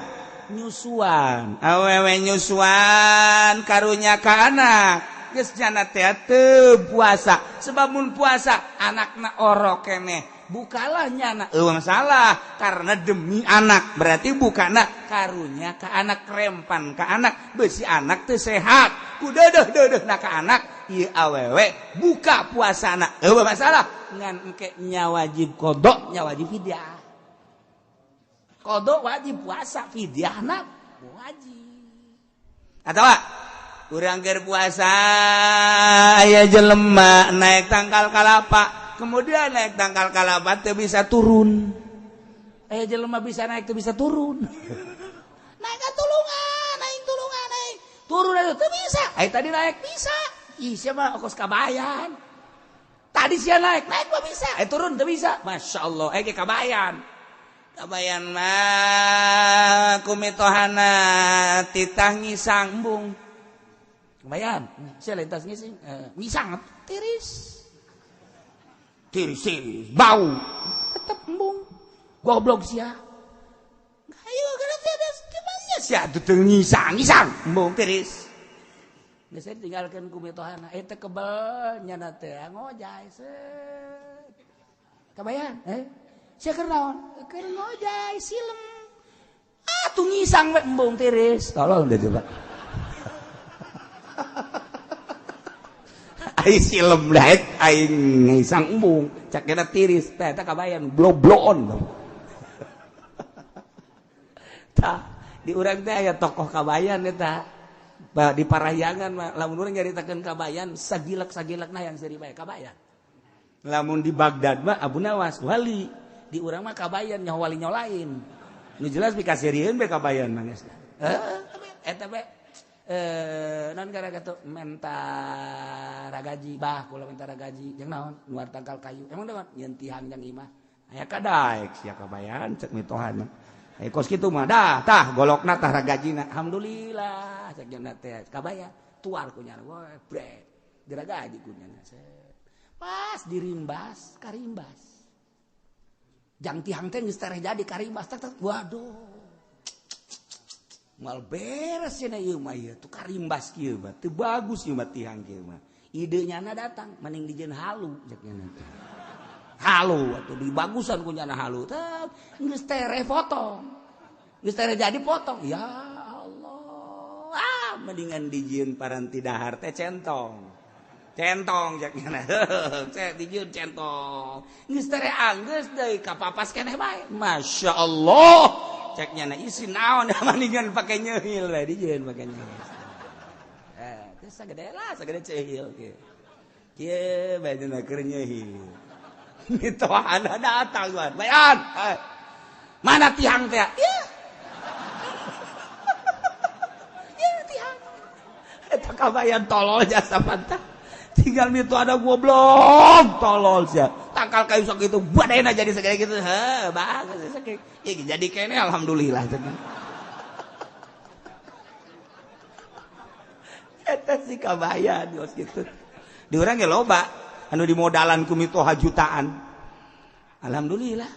nyusuan. Awewe nyusuan karunya ka anak. Geus jana teh teu puasa sebab mun puasa anakna orok keneh bukalah nyana eueuh salah karena demi anak berarti bukana karunya ka anak rempan ka anak beusi anak teu sehat ku deudeuh-deudeuhna ka anak ieu awewe buka puasana eueuh masalah ngan engke nya wajib qada nya wajib fidyah qada wajib puasa fidyahna wajib atawa urang keur puasa aya jelema naik tangkal kalapa kemudian naik tangkal kalapa teu bisa turun aya jelema bisa naik teu bisa turun naik ka tulungan naik tulungan naik turun atuh teu bisa aya tadi naik bisa ih sia mah kos kabayan tadi sia naik naik mah bisa aya turun teu bisa masyaallah aya ge kabayan kabayan mah kumitohana titah ngisang embung. Lumayan, saya lintas ngising, ngisang tiris, tiris, tiris, bau, tetap embung, goblok sia. Ayo kalau tiada gimana sia tuh ngisang, ngisang, embung tiris. Geus saya tinggalkan ku mitohana, eta kebel nyana teh ngojay set. Kabayan, sia keur naon? Keur ngojay silem. Ah tuh ngisang we embung tiris. Tolong deh coba. Ai silem daet aing ngisang embung cak kena tiris teh eta kabayan blobloon tah di urang teh aya tokoh kabayan eta di Parahyangan mah lamun urang nyaritakeun kabayan sagilek-sagilekna yang seuri bae kabayan lamun di Baghdad mah Abu Nawas wali di urang mah kabayan nyaho wali nyaho lain nu jelas pikaseurieun bae kabayan mah geus eta bae non gara kata menta ragaji bah kula menta ragaji jeung naon nuar tangkal kayu emang naon nyeun tihang jang imah aya kadaek sia kabayan cek mitohana aya kos kitu mah dah tah golokna tah ragajina alhamdulillah cek jeung teh kabayan tuar ku nyana we brek diragaji ku nyana pas dirimbas karimbas jang tihang teh geus tereh jadi karimbas tak tak waduh mal beres cenah ieu mah ieu tuh karimbas kieu mah teu bagus ieu mah tihang kieu mah ide nyana datang mending dijieun halu cek nyana teh halu atuh dibagusan ku nyana halu teh geus tereh potong geus tereh jadi potong ya Allah ah mendingan dijieun paranti dahar teh centong centong cek nyana cek dijieun centong geus tereh anggeus deui kapapas keneh bae masyaallah ceknya na isi naon mendingan pakai nyehil lah dijieun pakai nyehil terus sagede lah sagede cehil kieu kieu bae dina keur nyehil mitohana datang tuan bayan mana tihang teh ieu ieu tihang eta kabayan tolol jasa pantah tinggal mito ada goblok tolol sia tangkal kayu sok itu badena jadi segede gitu heh bagus sakit ya jadi kene alhamdulillah eta si kabayan geus kitu di urang ge loba anu dimodalan ku mitoha jutaan alhamdulillah.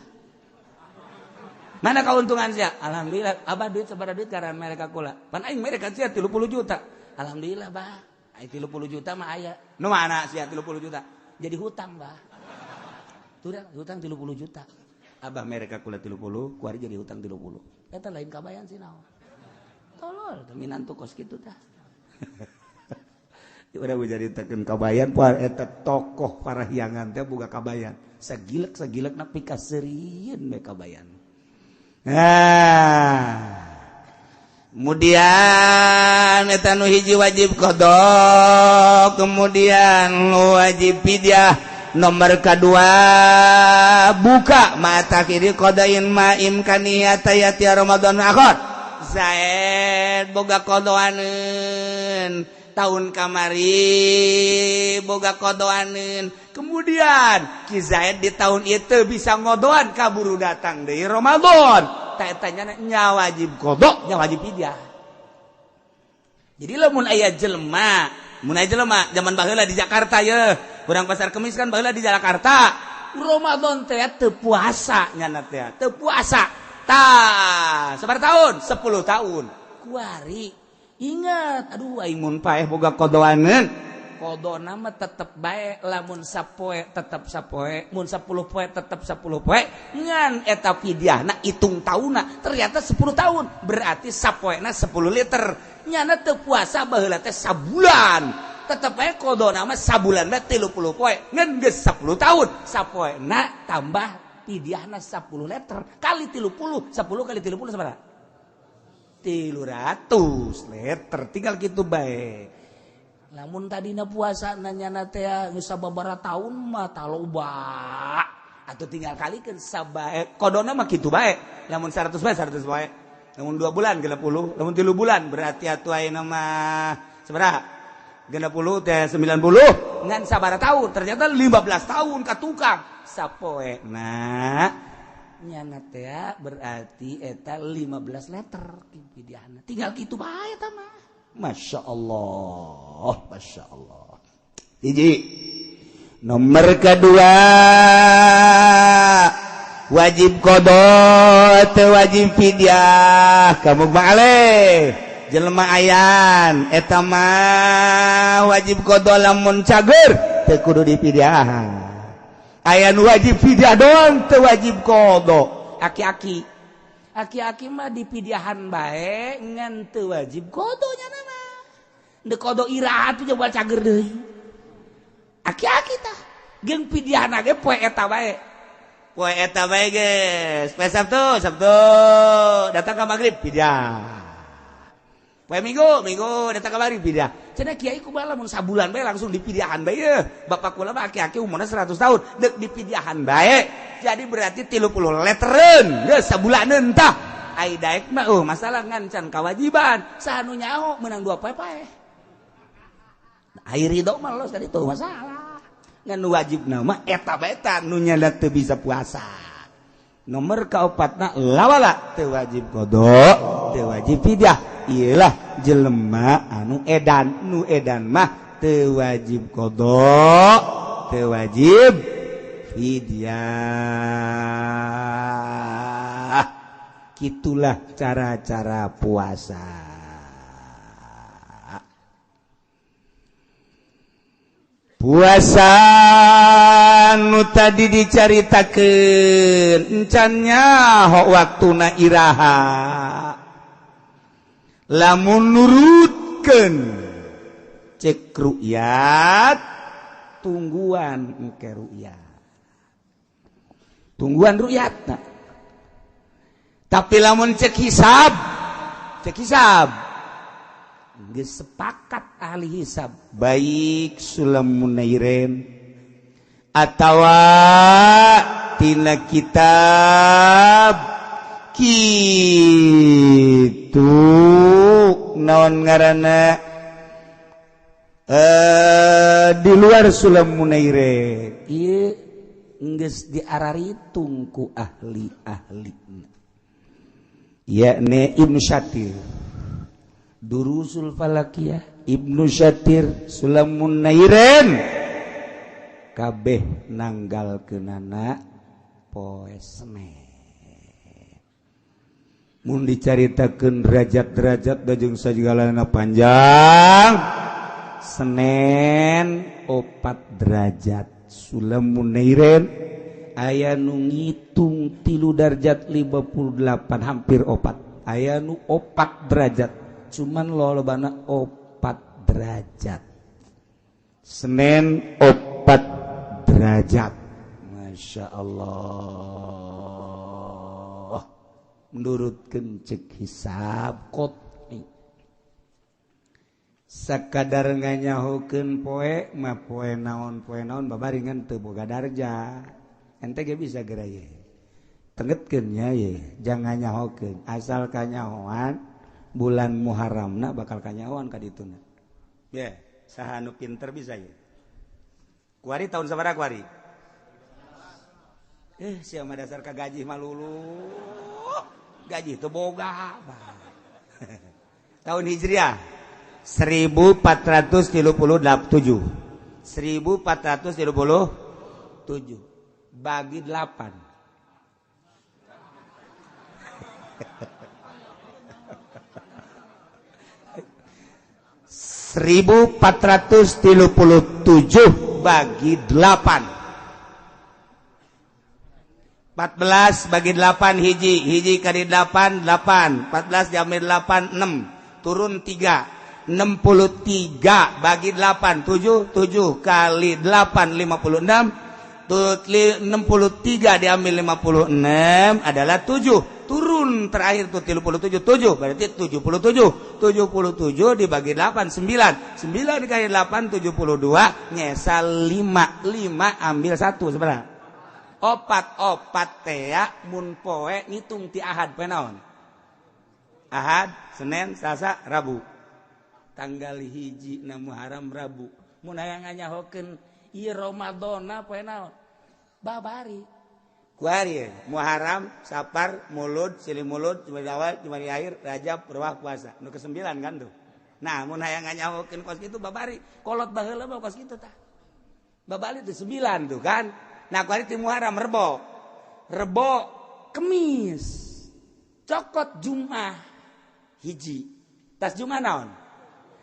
Mana keuntungan sia? Alhamdulillah, abah duit sabaraha duit karena mereka kula. Pan aing mereka sia 30 juta. Alhamdulillah, bah. Aing 30 juta mah aya. Nu mana sia 30 juta? Jadi hutang, bah. Tuh hutang 30 juta. Abah mereka kula 30, kuari jadi hutang 30. Eta lain kabayan sih naon. Tolol, minantu kos kitu tah. Udah nyaritakeun kabayan poe eta tokoh Parahyangan teh boga kabayan. Sagilek-sagilek na pikaseurieun we kabayan. Nah, kemudian eta nu hiji wajib qada, kemudian wajib fidyah. Nomor kedua buka mata kiri qadain ma imkaniyata yati Ramadan akhir. Zaid boga qadaaneun tahun kamari, boga qadaaneun. Kemudian Ki Zaid di tahun itu bisa ngodoan, kaburu datang dari Ramadan. Tak tanya nya wajib qada, nya wajib fidyah. Jadi lamun aya jelema, mun aya jelema zaman baheula di Jakarta ye, urang Pasar Kemis kan baheula di Jakarta. Ramadan teh teu puasa nyana teh, teu puasa. Tah, sabaraha tahun? 10 tahun. Kuari ingat, aduh, aing mun paeh boga qadaaneun. Qadana mah tetep bae, lamun sapoe tetep sapoe, mun 10 poe tetep 10 poe, ngan eta fidyahna hitung taunna ternyata 10 tahun, berarti sapoena 10 liter. Nyana teu puasa baheula teh sabulan, tetep bae qadana mah sabulan mah 30 poe, ngan geus 10 tahun sapoena tambah fidyahna 10 liter kali 30, 10 kali 30 sabaraha? 300 liter, tinggal gitu bae. Lamun tadina puasa nanya teh geus sababaraha tahun mah taloba atau tinggal kalikeun sabae qadana mah kitu bae. Lamun 100 bae 100 bae, lamun 2 bulan 60, lamun 3 bulan berarti atuh ayeuna mah sabaraha? 60 teh 90. Ngan sabaraha tahun? Ternyata 15 tahun ka tukang sapoe. Nah, nyana teh berarti eta 15 liter fidyahna, tinggal kitu bae eta mah. Masya Allah, Masya Allah. Hiji. Nomor kedua wajib qada teu wajib fidyah. Kamu balik jelema ayan eta mah wajib qada lamun cager teu kudu dipidyahan. Aya nu wajib fidyah doang, teu wajib qada. Aki-aki, aki-aki mah dipidyahan bae ngan teu wajib qada nya mah. Deuk qada iraha tuh coba cager deui. Aki-aki tah jeung pidyahna ge poe eta bae. Poe eta bae geus. Poe Sabtu, Sabtu datang ka magrib pidyah. Poe Minggu, Minggu datang ka maghrib pidyah. Cenah kiai kumaha lamun sabulan bae langsung dipidyahan bae ye. Bapak kula mah aki-aki umurna 100 tahun, deuk dipidyahan bae. Jadi berarti 30 leteren geus sabulaneun tah. Ai daek mah masalah ngan can kawajiban. Saha nu nyaho meunang 2 poe paeh. Ai ridho mah los tadi tuh masalah. Ngan nu wajib nama eta bae ta nu nyada teu bisa puasa. Nomor kaopatna lawala teu wajib qada, teu wajib fidyah. Iyalah jelema anu edan, nu edan mah teu wajib qada, teu wajib fidyah. Gitulah cara-cara puasa. Puasa nu tadi dicaritakeun encan nyaho waktuna iraha. Lamun nurutkeun cek ru'yat, tungguan engke ru'yat, tungguan ru'yat. Tapi lamun cek hisab, cek hisab geus sepakat ahli hisab, baik Sulam Munairin atawa tina kitab kitu naon ngaranna di luar Sulam Munairin ieu geus diararitung ku ahli-ahli, yakni Ibnu Syatir Durusul Falakiyah, Ibnu Syatir, Sulam Munairin kabeh nanggal kenana poe Senin. Mun dicaritakeun derajat-derajat da jeung sagalana panjang. Senin 4 derajat. Sulamun nairen aya nu ngitung 3 derajat 58 hampir 4. Aya nu 4 derajat. Cuman lolobana 4 derajat. Senin 4 derajat. Masya Allah. Menurutkeun cek hisab qot'i. Sakadar nganyahokeun poe mah poe naon babaringan teu boga darja. Ente ge bisa geura ye. Tengetkeun nya ye, jangan nyahokeun. Asal kanyahoan bulan Muharramna bakal kanyahoan ka dituna. Ye, saha nu pinter bisa ye. Kuari tahun sabaraha kuari? Sia mah dasar ka gaji mah lulu. Gaji teu boga. Tahun Hijriah 1437. 1437 bagi 8. 1437 bagi 8. 14 bagi 8 hiji, hiji kali 8 8, 14 diambil 8 6, turun 3, 63 bagi 8 7, 7 kali 8 56, 63 diambil 56 adalah 7, turun terakhir tuh 37, 7 berarti 77, 77 dibagi 8 9, 9 dikali 8 72, nyesal 5, 5 ambil 1 sebenarnya. Opat tea mun poe ngitung ti Ahad poe naon? Ahad, Senin, Selasa, Rabu. Tanggal 1 na Muharram Rabu. Mun hayang nganyahokeun ieu Ramadana poe naon? Babari. Kuari Muharram, Sapar, Mulud, Silih Mulud, Jumadi Awal, Jumadi Akhir, Rajab, Ruwah, Puasa. Nu ke-9 kan tuh. Nah, mun hayang nganyahokeun kos kitu babari. Kolot baheula mah kos kitu tah. Babari teh 9 tuh kan. Nah, kuari ti Muharram Rebo. Rebo Kemis. Cokot Jumat hiji. Tas Jumat naon?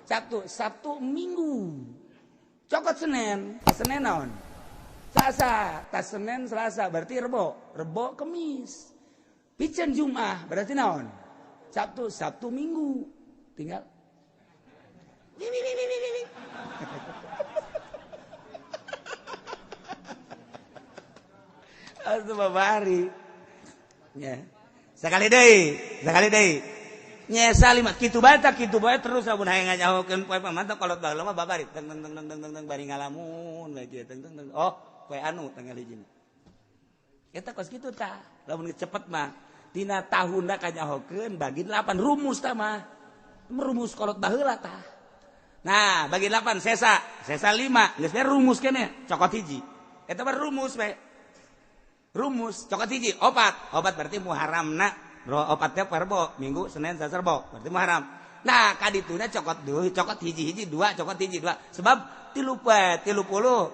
Sabtu, Sabtu Minggu. Cokot Senin, tas Senin naon? Selasa, tas Senin Selasa berarti Rebo. Rebo Kemis. Piceun Jumat berarti naon? Sabtu, Sabtu Minggu. Tinggal Atuh babari. Ya. Sekali deui, sekali deui. Nyesa lima kitu bae tah kitu bae terus lamun hayang ngajahokeun poe pamantau kolot baheula mah babari teng teng teng teng teng bari ngalamun bae kieu teng teng teng. Oh, poe anu tanggal hiji. Eta kos kitu tah. Lamun cepet mah tina tahunna kanyahokeun bagi 8 rumus tah mah. Merumus kolot baheula tah. Nah, bagi 8 sesa, sesa 5, geus rumus keneh cokot hiji. Eta mah rumus bae. Rumus cokot hiji opat, opat berarti Muharramna opatnya Rebo, Minggu, Senin, Selasa, Rebo berarti Muharram. Nah kadituna cokot dua, cokot hiji-hiji dua, cokot hiji dua, sebab 30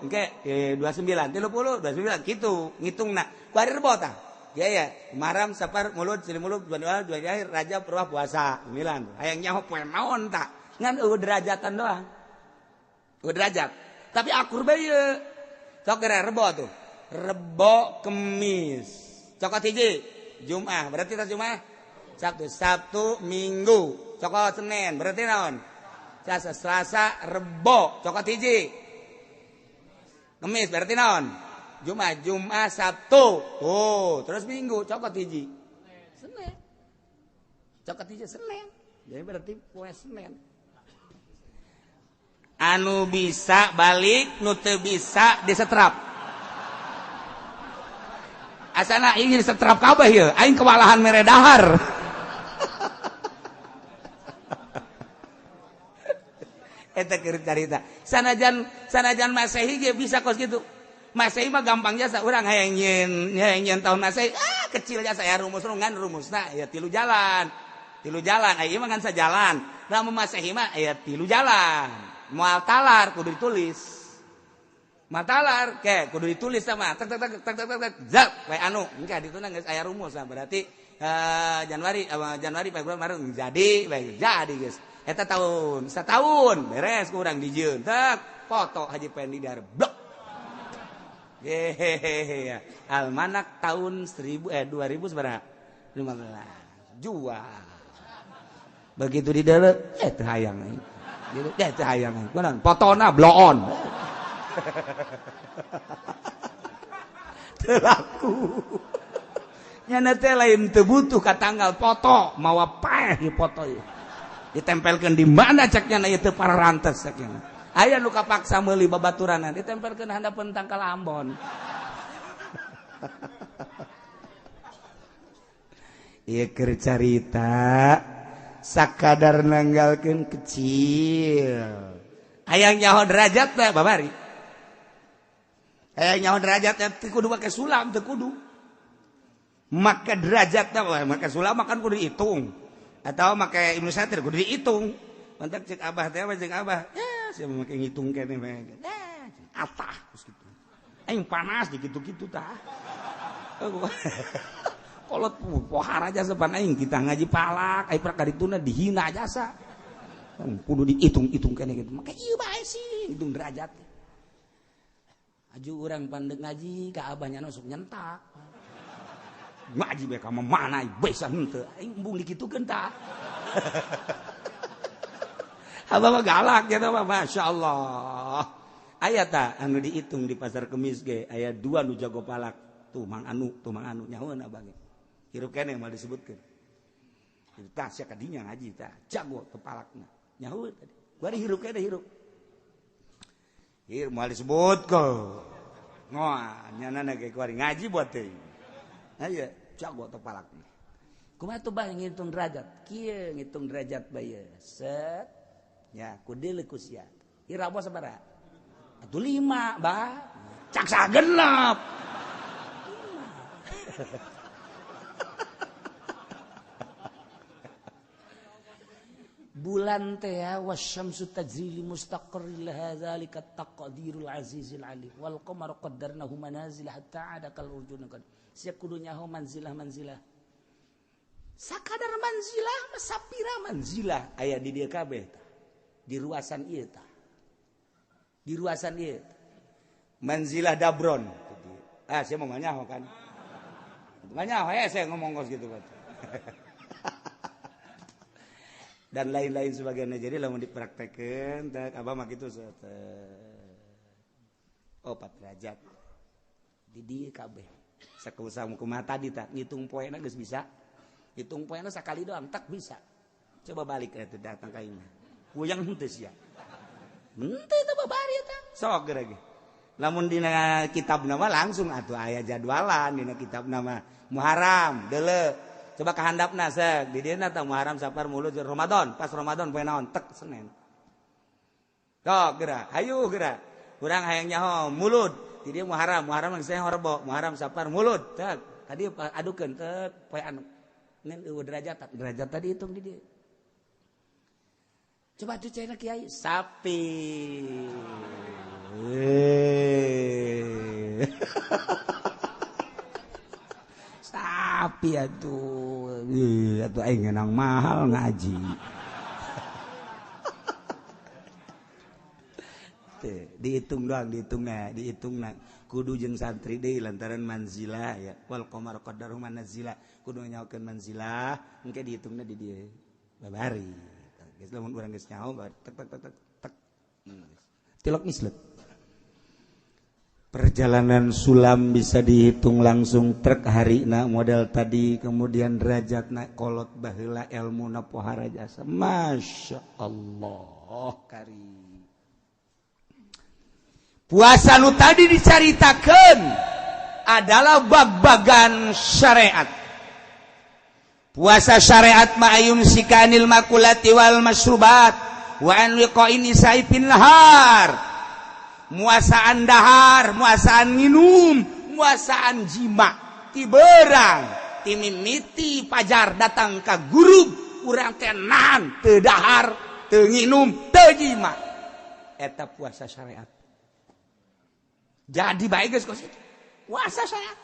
engke 29, 30 29 gitu ngitungna. Kuari Rebo tah. Ya ya, Muharram, Sapar, Mulud, Silih Mulud, Jumadi Awal, Jumadi Akhir, Rajab, Ruwah, Puasa 9. Hayang nyaho poe naon tah? Ngan eueuh derajatan doang. Eueuh derajat. Tapi akur bae ieu. Sok geura Rebo tuh. Rebo Kemis cokot hiji Jumat berarti tas Jumat Sabtu, Sabtu Minggu cokot Senin berarti naon? Selasa, Selasa Rebo cokot hiji Kemis berarti naon? Jumat, Jumat Sabtu tuh terus Minggu cokot hiji Senin cokot hiji Senin jadi berarti poe Senin. Anu bisa balik nu teu bisa disetrap. Asana ingin setrap kabeh ieu, aing kewalahan mere dahar. Eta keur carita. Sanajan Masehi ge bisa kos kitu. Masehi mah gampang jasa urang hayang nyieun tahun Masehi, ah kecil jasa ya rumus ngan rumusna ya 3 jalan. 3 jalan, aya mah ngan sajalan. Lamun Masehi mah aya 3 jalan. Moal talar kudu ditulis. Matalar ke kudu ditulis sama tek tek tek tek tek tek zap we anu engke dituna geus aya rumus berarti Januari Januari Februari Maret jadi bae jadi geus eta tahun setahun beres kurang dijieun tek foto Haji Pendi dar blok. Hehehe almanak tahun 2015 jual. Begitu di dalam teu hayang aing. Teu hayang aing. Kunaon fotona bloon. Teu laku. Nyana teh lain teu butuh ka tanggal foto, mawa paeh ieu foto ieu. Ditempelkeun di mana cek nyana ieu teu pararantes cek nyana. Aya nu kapaksa meuli babaturanan ditempelkeun handapeun tangkal Ambon. Ieu keur carita sakadar nanggalkeun kecil. Hayang nyaho derajat teh babari. Hayang nyaho derajat teh kudu make sulam teu kudu. Make derajat teh make sulam makan kudu dihitung. Atau make Ibnu Satir kudu dihitung. Mantak cek abah teh cek abah. Ya sia make ngitung keneh bae. Atah geus kitu. Aing panas di kitu-kitu tah. Kolot pohara jasa pan aing kita ngaji palak, aing prak kadituna dihina jasa. Kudu dihitung-hitung keneh kitu. Make ieu bae sih hitung derajat. Aju urang pandek ngaji ka abahnya sok nyentak. Ngaji bae ka mana bisa henteu. Aing embung dikitukeun tah. Abah mah galak gitu mah masyaallah. Aya tah anu dihitung di pasar Kemis ge aya dua nu jago palak. Tuh mang anu nyahoeun abah ge. Hirup keneh moal disebutkeun. Itu tah sia kadinya ngaji tah jago teu palakna. Nyahoeun tadi. Bari hirup keneh hirup. Hirup moal disebutkeun. Ngoa nyana ge kuari ngaji buat teh. Aya jago teu palakna. Kumaha tuh bah ngitung derajat? Kieu ngitung derajat bae. Set. Ya, kudu ku sia. Ira sabaraha? Atuh 5, bah. Cak sagenep. Bulan teh wasyamsu tajri li mustaqarrin laha zalika taqdirul azizil alim wal qamaru qaddarnahu manazil hatta ada kal urjun kan. Sia kudu nyaho manzilah manzilah. Sakadar manzilah mah sapira manzilah aya di dieu kabeh tah. Di ruasan ieu tah. Di ruasan ieu. Manzilah dabron. Ah, saya mau nyaho kan. Nyaho ya saya ngomong kos gitu kan. Dan lain-lain sebagainya. Jadi lamun dipraktekeun teh abah mah kitu opat derajat. Di dieu kabeh. Sakumaha kumaha tadi tah ngitung poena geus bisa. Hitung poena sakali doang tak bisa. Coba balik eta datang ka imah. Puyang henteu sia. Henteu teh babari eta. Sok geura ge. Lamun dina kitab nama langsung atuh aya jadwalan dina kitab nama Muharram deuleu. Coba ka handapna seuk di dieu tah Muharram Safar Mulud Ramadan, pas Ramadan poe naon tek Senin. Sok geura, hayu geura. Urang hayang nyaho Mulud, di dieu Muharram, Muharram geus Rebo, Muharram Safar Mulud tek. Tadi adukeun tek poe anu. Ngan eueuh derajat, derajat tadi hitung di dieu. Coba tuh cina kiai sapi. Sapi atuh. Atuh aing ngenang mahal ngaji. Dihitung doang, dihitungna, dihitungna. Kudu jeung santri deui lantaran manzilah ya. Wal qamar qaddaru manazila. Kudu nyaokeun manzilah, engke dihitungna di dieu. Babari. Geus lamun urang geus nyaho tek tek tek tek. Tilok mislet. Perjalanan sulam bisa dihitung langsung truk harina model tadi, kemudian derajatna kolot baheula elmuna pohara jasa. Masya Allah kari. Puasa nu tadi dicaritakeun adalah bag-bagan syariat. Puasa syariat ma'ayun sikanil makulati wal masrubat wa an liqa'in nisa'i nahar. Muasaan dahar, muasaan minum, muasaan jima, ti berang, ti mimiti pajar datang ka guru, urang teh nahan, teu dahar, teu nginum, teu jima. Eta puasa syariat. Jadi baik geus kos itu. Puasa syariat.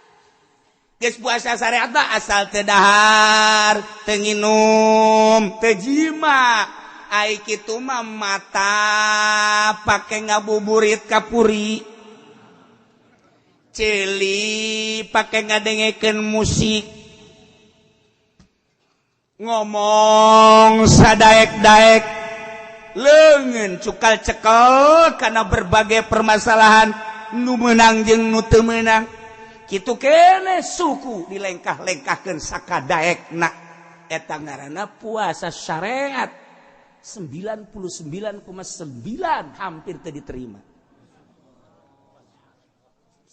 Geus puasa syariat mah asal teu dahar, teu nginum, teu jima. Ai kitu mah mata pake ngabuburit kapuri. Ceuli pake ngadengekeun musik. Ngomong sadaek-daek, leungeun cukal cekel karena berbagai permasalahan nu meunang jeung nu teu meunang. Kitu kene suku dilengkah-lengkahkeun sakadaekna. Eta ngaranna puasa syariat 99,9 hampir teu diterima.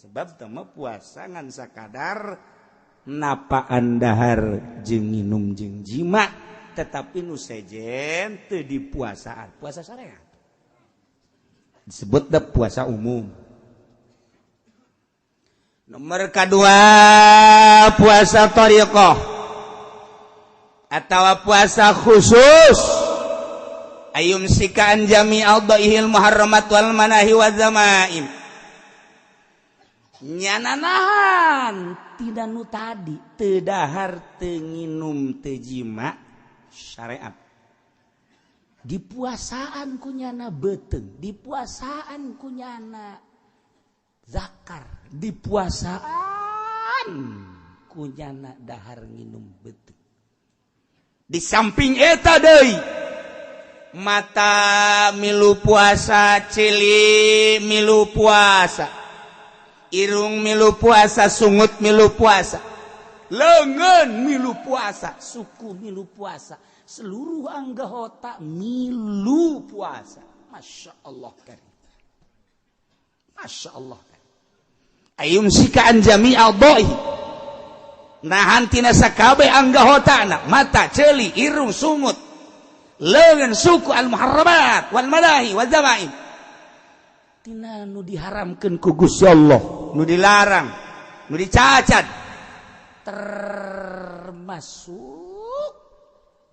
Sebab teu mah puasa ngan sakadar napaan dahar jeung nginum jeung jima, tetapi nu sejen teu dipuasaan. Puasa syariat disebut da puasa umum. Nomor kedua puasa thariqah atau puasa khusus. Ayum sikaan jami al-dhaihil muharramat wal manahi wa zamaim. Nyana nahan tidak nu tadi teu dahar teu nginum teu jima syariat. Dipuasaan ku nyana beuteung, dipuasaan ku nyana zakar, dipuasaan ku nyana dahar nginum beuteung. Di samping eta deui mata milu puasa, ceuli milu puasa, irung milu puasa, sungut milu puasa, leungeun milu puasa, suku milu puasa, seluruh anggota milu puasa. Masya Allah karim. Masya Allah karim. Ayum sikaan jami'al dha'i. Nahan tina sakabeh anggotana, mata, ceuli, irung, sungut, leungeun, suku, al muharramat wal manahi wal zamaim. Tina nu diharamkeun ku Gusti Allah, nu dilarang, nu dicacat, termasuk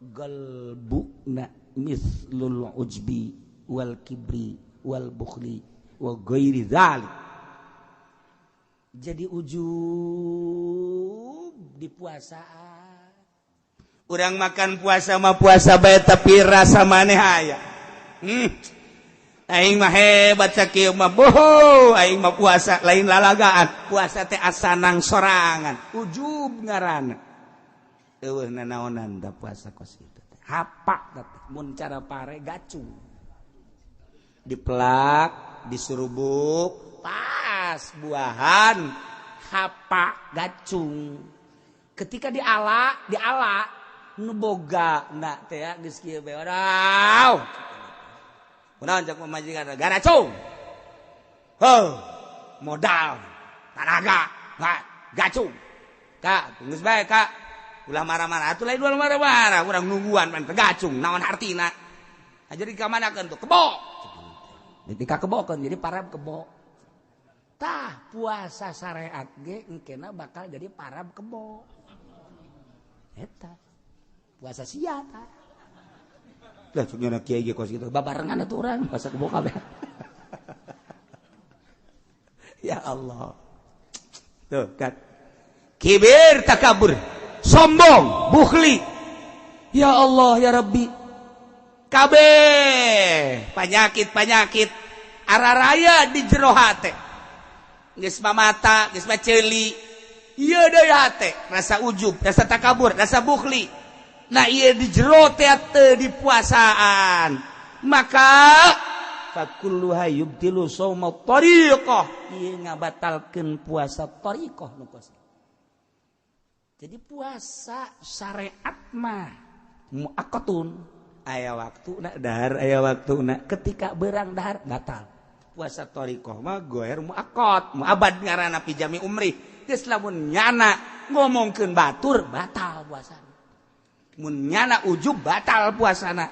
galbuna mislul ujbi wal kibri wal bukhli wa ghairi dzalik. Jadi ujub di puasaan. Urang makan puasa mah puasa bae tapi rasa maneh aya. Aing mah hebat sakieu mah, boho, aing mah puasa lain lalagaan, puasa teh asanang sorangan, ujub ngaranna. Eueuh nanaonan da puasa kos kitu teh. Hapak teh mun cara pare gacung. Dipelak, disurubuk, pas buahan hapak gacung. Ketika diala, diala nu boga na teh geus kieu bae. Waduh. Kunaon cak pamajikan garacung. Heuh, modal, tanaga, gacung. Kak, geus bae Kak. Ulah marah-marah atuh lain ulah marah-marah, urang nungguan pan gacung, naon hartina. Nah, jadi ka manakeun tuh kebo. Jadi ka kebokeun jadi parab kebo. Tah puasa syariat ge engkena bakal jadi parab kebo. Eta. Puasa sia tah. Lah cuk nyana kiai ge kos kitu babarengan atuh urang puasa kebo kabeh. Ya Allah. Tuh kan. Kibir takabur, sombong, bukhli. Ya Allah ya Rabbi. Kabeh penyakit-penyakit araraya di jero hate. Geus mah mata, geus mah ceuli. Ieu deui hate, rasa ujub, rasa takabur, rasa bukhli. Nah ieu di jero teh teu dipuasaan. Maka fakulluha yubtilu shauma tariqah. Ieu ngabatalkeun puasa tariqah nu kos. Jadi puasa syariat mah muaqqatun. Aya waktuna dahar, aya waktuna ketika berang dahar batal. Puasa thariqah mah goer muaqqat, muabad ngaranna pi jami umri. Geus lamun nyana ngomongkeun batur batal puasana. Mun nyana ujub batal puasana.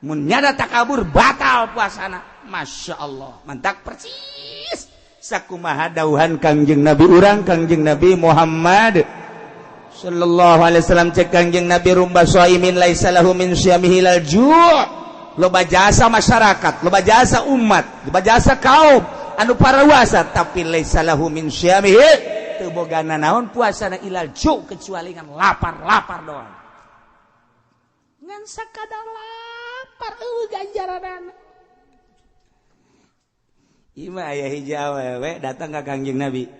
Mun nyana takabur batal puasana. Masya Allah, mantak persis sakumaha dauhan Kangjeng Nabi urang Kangjeng Nabi Muhammad sallallahu alaihi wasallam. Cek Kangjeng Nabi rumba shaimin laisa lahu min syamihi lal ju'. Loba jasa masyarakat, loba jasa umat, loba jasa kaum, anu parawasa tapi laisa lahu min syamihi teu boga nanaon puasana ilal ju kecuali ngan lapar-lapar doang. Ngan sakadar lapar eueuh ganjaranana. Ieu mah aya hiji awewe datang ka Kangjeng Nabi.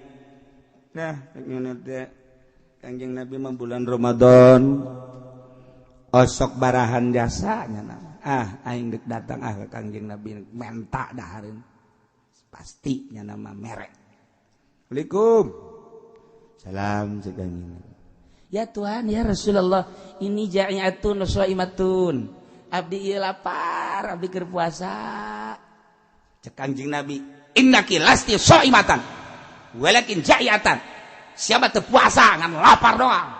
Nah, teh Kangjeng Nabi mah bulan Ramadan osok barahan jasa nya. Ah, aing deuk datang ah ka Kangjeng Nabi menta dahareun. Pasti nya nama merek. Assalamualaikum. Salam cek Kangjeng Nabi. Ya Tuhan, ya Rasulullah, ini ja'iatun shaimatun. Abdi ieu lapar, abdi keur puasa. Cek Kangjeng Nabi, innaki lasti shaimatan walakin ja'iatan. Siapa teu puasa ngan lapar doang.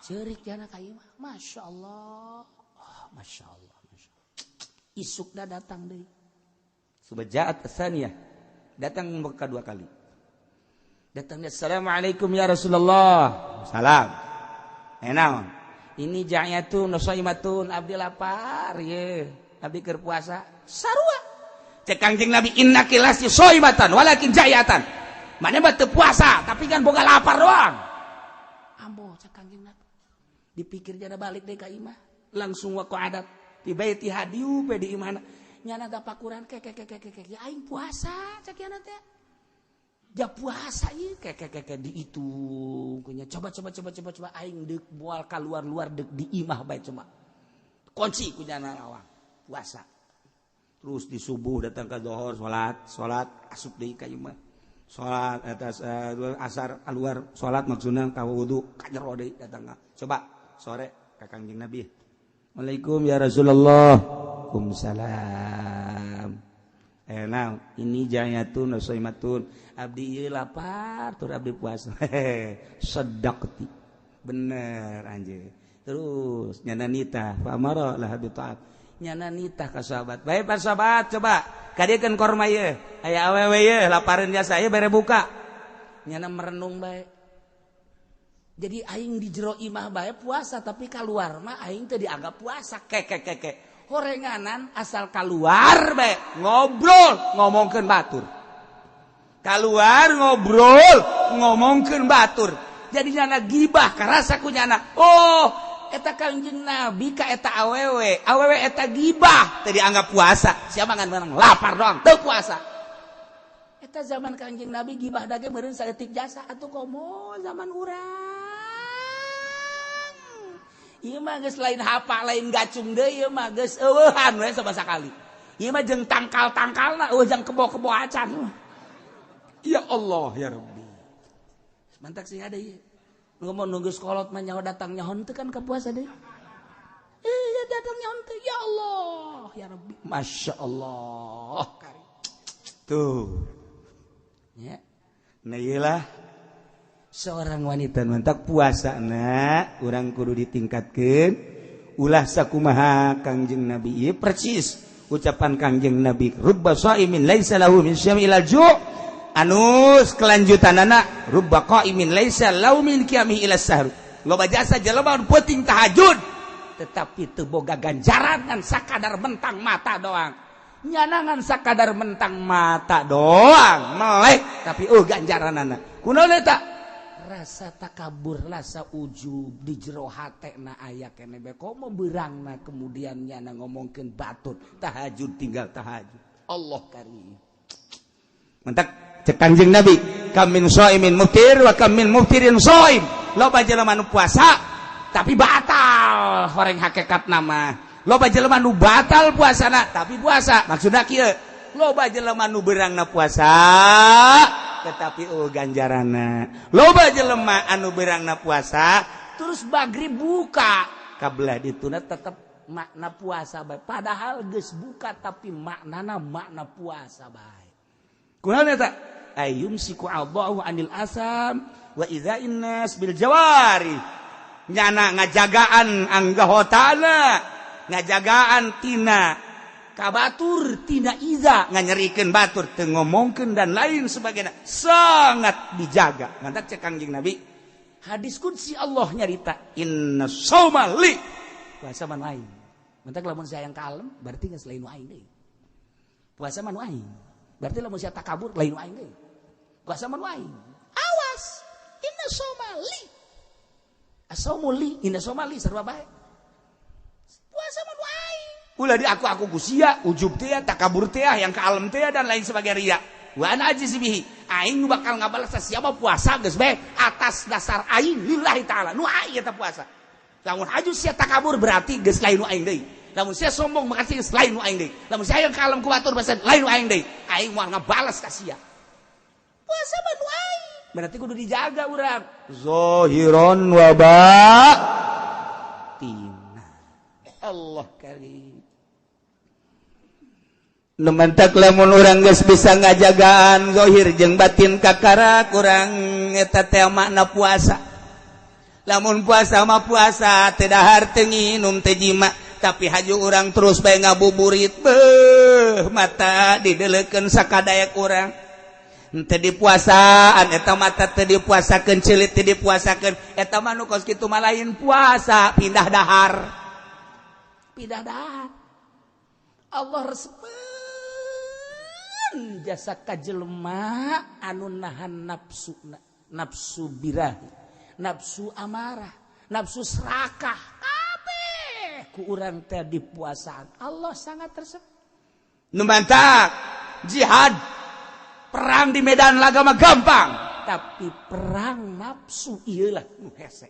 Ceurik jana ka ieu mah. Masya Allah. Oh, Masya Allah, Masya Allah. Isukna datang deui. Subajaat tsaniyah. Datang kedua kali. Datangnya, assalamualaikum ya Rasulullah. Salam. Naon? Ini ja'yatun shaimatun, abdi lapar ye. Abdi keur puasa. Sarua. Cek Kangjeng Nabi, innaki lasti shaimatan walakin ja'yatan. Mana mah teu puasa tapi kan boga lapar doang. Ambo cek Kangjeng Nabi. Dipikir jana balik deui ka imah. Langsung waqa'adat di baiti hadiu pe di imahna. Nyana dapakuran ke ke ke ke ke ya aing puasa cek yana teh. Ja puasa ieu ke ke ke dihitung kunya. Coba coba coba coba coba aing deuk moal kaluar-luar deuk di imah bae coba. Kunci ku nyana lawang puasa. Terus di subuh datang ke zuhur salat, salat asup deui ka imah. Salat atas asar keluar salat maksudna ka wudu ka jero deui datang. Coba sore ka Kangjeng Nabi. Waalaikum ya Rasulullah. Waalaikumsalam. Nah, ini jayatun shaimatun. Abdi ieu lapar tur abdi puasa. Sedaqti. Bener anjeun. Terus nyana nitah fa amara lah bi taat. Nyana nitah ka sahabat. Bae pak sahabat coba kadiekeun korma ieu. Aya awewe ieu lapareun jasa ieu bere buka. Nyana merenung bae. Jadi aing di jero imah bae puasa tapi kaluar mah aing teu dianggap puasa. Ke ke ke ke. Horenganan asal keluar bae ngobrol ngomongkeun batur. Keluar ngobrol ngomongkeun batur. Jadi nyana gibah karasa ku nyana. Oh, eta Kangjeng Nabi ka eta awewe. Awewe eta gibah teu dianggap puasa. Siapa ngan menang lapar doang teu puasa. Eta zaman Kangjeng Nabi gibah dage meureun saeutik jasa atuh komo zaman urang. Ieu mah geus lain hapa lain gacung deui ieu mah geus eueuhan we sabasa kali. Ieu mah jeung tangkal-tangkalna eueuh jang kebo-kebo acan. Ya Allah ya Rabbi. Mantak sih ada ieu. Ngomong nunggu sekolot mah nyaho datang nyaho teu kan ka puasa deui. Iya datang nyaho teu ya Allah ya Rabbi. Masya Allah. Tuh. Ya. Nah iyalah seorang wanita mantak puasa na urang kudu ditingkatkeun ulah sakumaha Kangjeng Nabi ieu persis ucapan Kangjeng Nabi rubba shaimin laisa lahu min syami ilal ju' anus kelanjutanana rubba qaimin laisa lahu min qiyamihi ila sahur. Loba jasa jelema nu peuting tahajud tetapi teu boga ganjaran ngan sakadar mentang mata doang. Nyana ngan sakadar mentang mata doang melek tapi oh ganjaranana kunaon eta rasa takabur rasa ujub di jero hatena aya keneh bae komo beurangna kemudian nyana ngomongkeun batur tahajud tinggal tahajud. Allah karim. Mantak cek Kangjeng Nabi kam min shaimin muftir wa kam min muftirin shaim. Loba jelema nu puasa tapi batal horeng hakikat nama. Loba jelema nu batal puasana tapi puasa. Maksudna kieu loba jelema nu beurangna puasa tetapi oh ganjarana. Loba jelema anu beurangna puasa terus magrib buka kabelah dituna tetep makna puasa bae. Padahal geus buka tapi maknana makna puasa bae. Kunaon eta? Ayumsiku Allahu anil asam wa idza innas bil jawari. Nyana ngajagaan anggahotana, ngajagaan tina kabatur tina iza, nganyerikeun batur teu ngomongkeun dan lain sebagainya, sangat dijaga. Ngantak cek Kangjeng Nabi hadis qudsi Allah nyarita inna shauma li, puasa mah aing. Mentak lamun sayang kalem berarti geus lain aing deui. Puasa mah aing. Berarti lamun sia takabur lain aing deui. Puasa mah aing. Awas, inna somali. Asomuli, inna somali sarua bae. Puasa mah aing. Ulah di aku ku sia, ujub teh, takabur teh, yang ka alam teh dan lain sebagai ria. Wa ana ajzi bihi. Aing nu bakal ngabalas siapa puasa geus bae atas dasar aing lillahi taala. Nu aing eta puasa. Lamun aju sia takabur berarti geus lain nu aing deui. Lamun sia sombong makasih geus lain nu aing deui. Lamun sia hayang ka alam ku batur bahasa lain nu aing deui. Aing moal ngabalas ka sia. Puasa mah nu aing. Berarti kudu dijaga urang. Zahiron wa batina. Allah karim. Nu mantak lamun urang geus bisa ngajagaan zahir jeung batin kakara kurang eta teh makna puasa. Lamun puasa mah puasa teu dahar teu nginum teu jima, tapi haju urang terus bae ngabuburit beuh mata didelekeun sakadaek urang. Henteu dipuasaan eta mata teu dipuasakeun ceulit teu dipuasakeun eta mah nu kos kitu mah lain puasa pindah dahar. Pindah dahar. Allah resepeun jasa ka jelema anu nahan nafsu, nafsu birahi, nafsu amarah, nafsu serakah kabeh ku urang teh dipuasaan. Allah sangat resep. Nu mantak jihad perang di medan laga mah gampang, tapi perang nafsu ieu lah nu hese.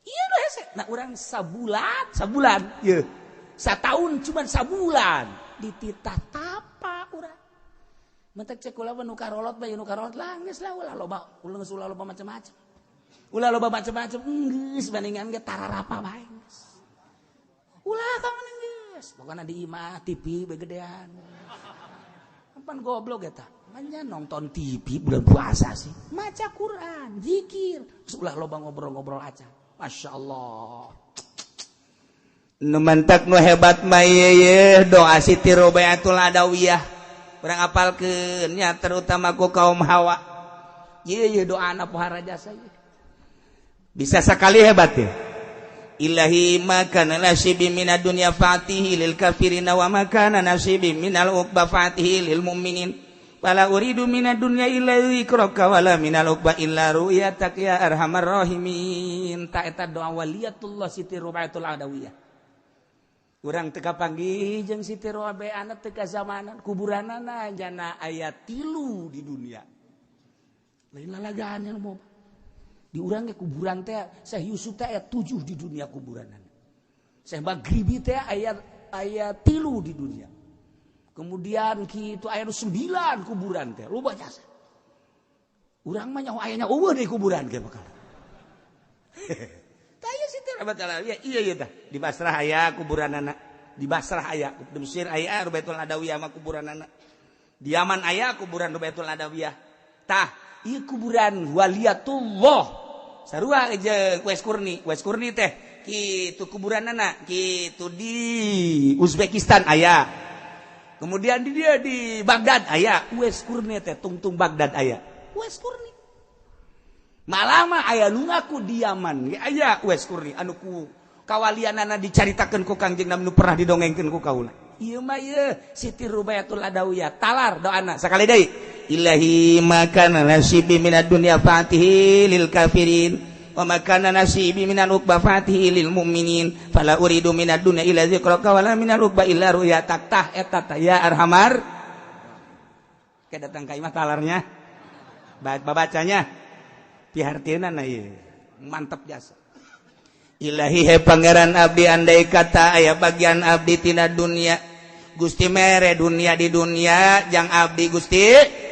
Ieu nu hese. Nah urang sabulan, sabulan ieu. Sataun cuman sabulan dititah tapa urang. Mentek cek kula nu karolot bae nu karolot lah geus lah ulah loba, ulah geus ulah loba macam-macam. Ulah loba macam-macam geus bandingan ge tararapa bae geus. Ulah ka mana geus. Pokona di imah TV bae gedean. Pan goblok eta. Manya nonton TV bulan puasa sih. Maca Quran, zikir, terus ulah loba ngobrol-ngobrol aja. Masya Allah. Nu mantak nu hebat mah ye doa Siti Robiatul Adawiyah. Urang apalkeun nya terutama ku kaum hawa. Ye ye doana pohara jasa ye. Bisa sekali hebat ya. Ilahi makana nasibi minad dunya fatihi lil kafirina wa makana nasibi minal uqba fatihi lil mu'minin. Wala uridu minad dunya illa dzikraka wala minal uqba illa ru'yatak ya arhamar rahimin. Ta eta doa waliyatullah Siti Robiatul Adawiyah. Urang teu kapanggih jeung Siti Robiah teu kazamanan kuburanana jana aya 3 di dunia. Lain lalagaan yang mau. Di urang ge kuburan teh Syekh Yusuf teh aya 7 di dunia kuburanana. Syekh Maghribi teh aya 3 di dunia. Kemudian kitu aya 9 kuburan teh, loba jasa. Urang mah nyaho ayana eueuh deui kuburan ge bakal. Tah ieu Siti Robiatul Adawiyah, iya ieu tah. Di Basrah aya kuburanana, di Basrah aya, di Mesir aya Robiatul Adawiyah mah kuburanana. Di Yaman aya kuburan Robiatul Adawiyah. Tah, ieu kuburan waliyatullah. Sarua jeung Uwais Qurni, Uwais Qurni teh kitu kuburanana, kitu di Uzbekistan aya. Kemudian di dia di Baghdad aya, Uwais Qurni teh tungtung Baghdad aya. Uwais Qurni. Malah mah aya nu ngaku di Yaman ge aya Uwais Qurni anu ku kawalianana dicaritakeun ku Kangjeng Nabi nu pernah didongengkeun ku kaula. Ieu mah ieu Siti Robiatul Adawiyah talar doana sakali deui. Ilahi makana nasibi minad dunya fatihi lil kafirin wa makana nasibi minal uqba fatihi lil mu'minin fala uridu minad dunya illa dzikraka wala minal uqba illa ru'yatak. Tah eta tah ya arhamar. Ke datang ka imah talarnya. Babacanya pihartieunana ieu mantep jasa. Ilahi he pangeran abdi andai kata aya bagian abdi tina dunia Gusti mere dunia di dunia jang abdi Gusti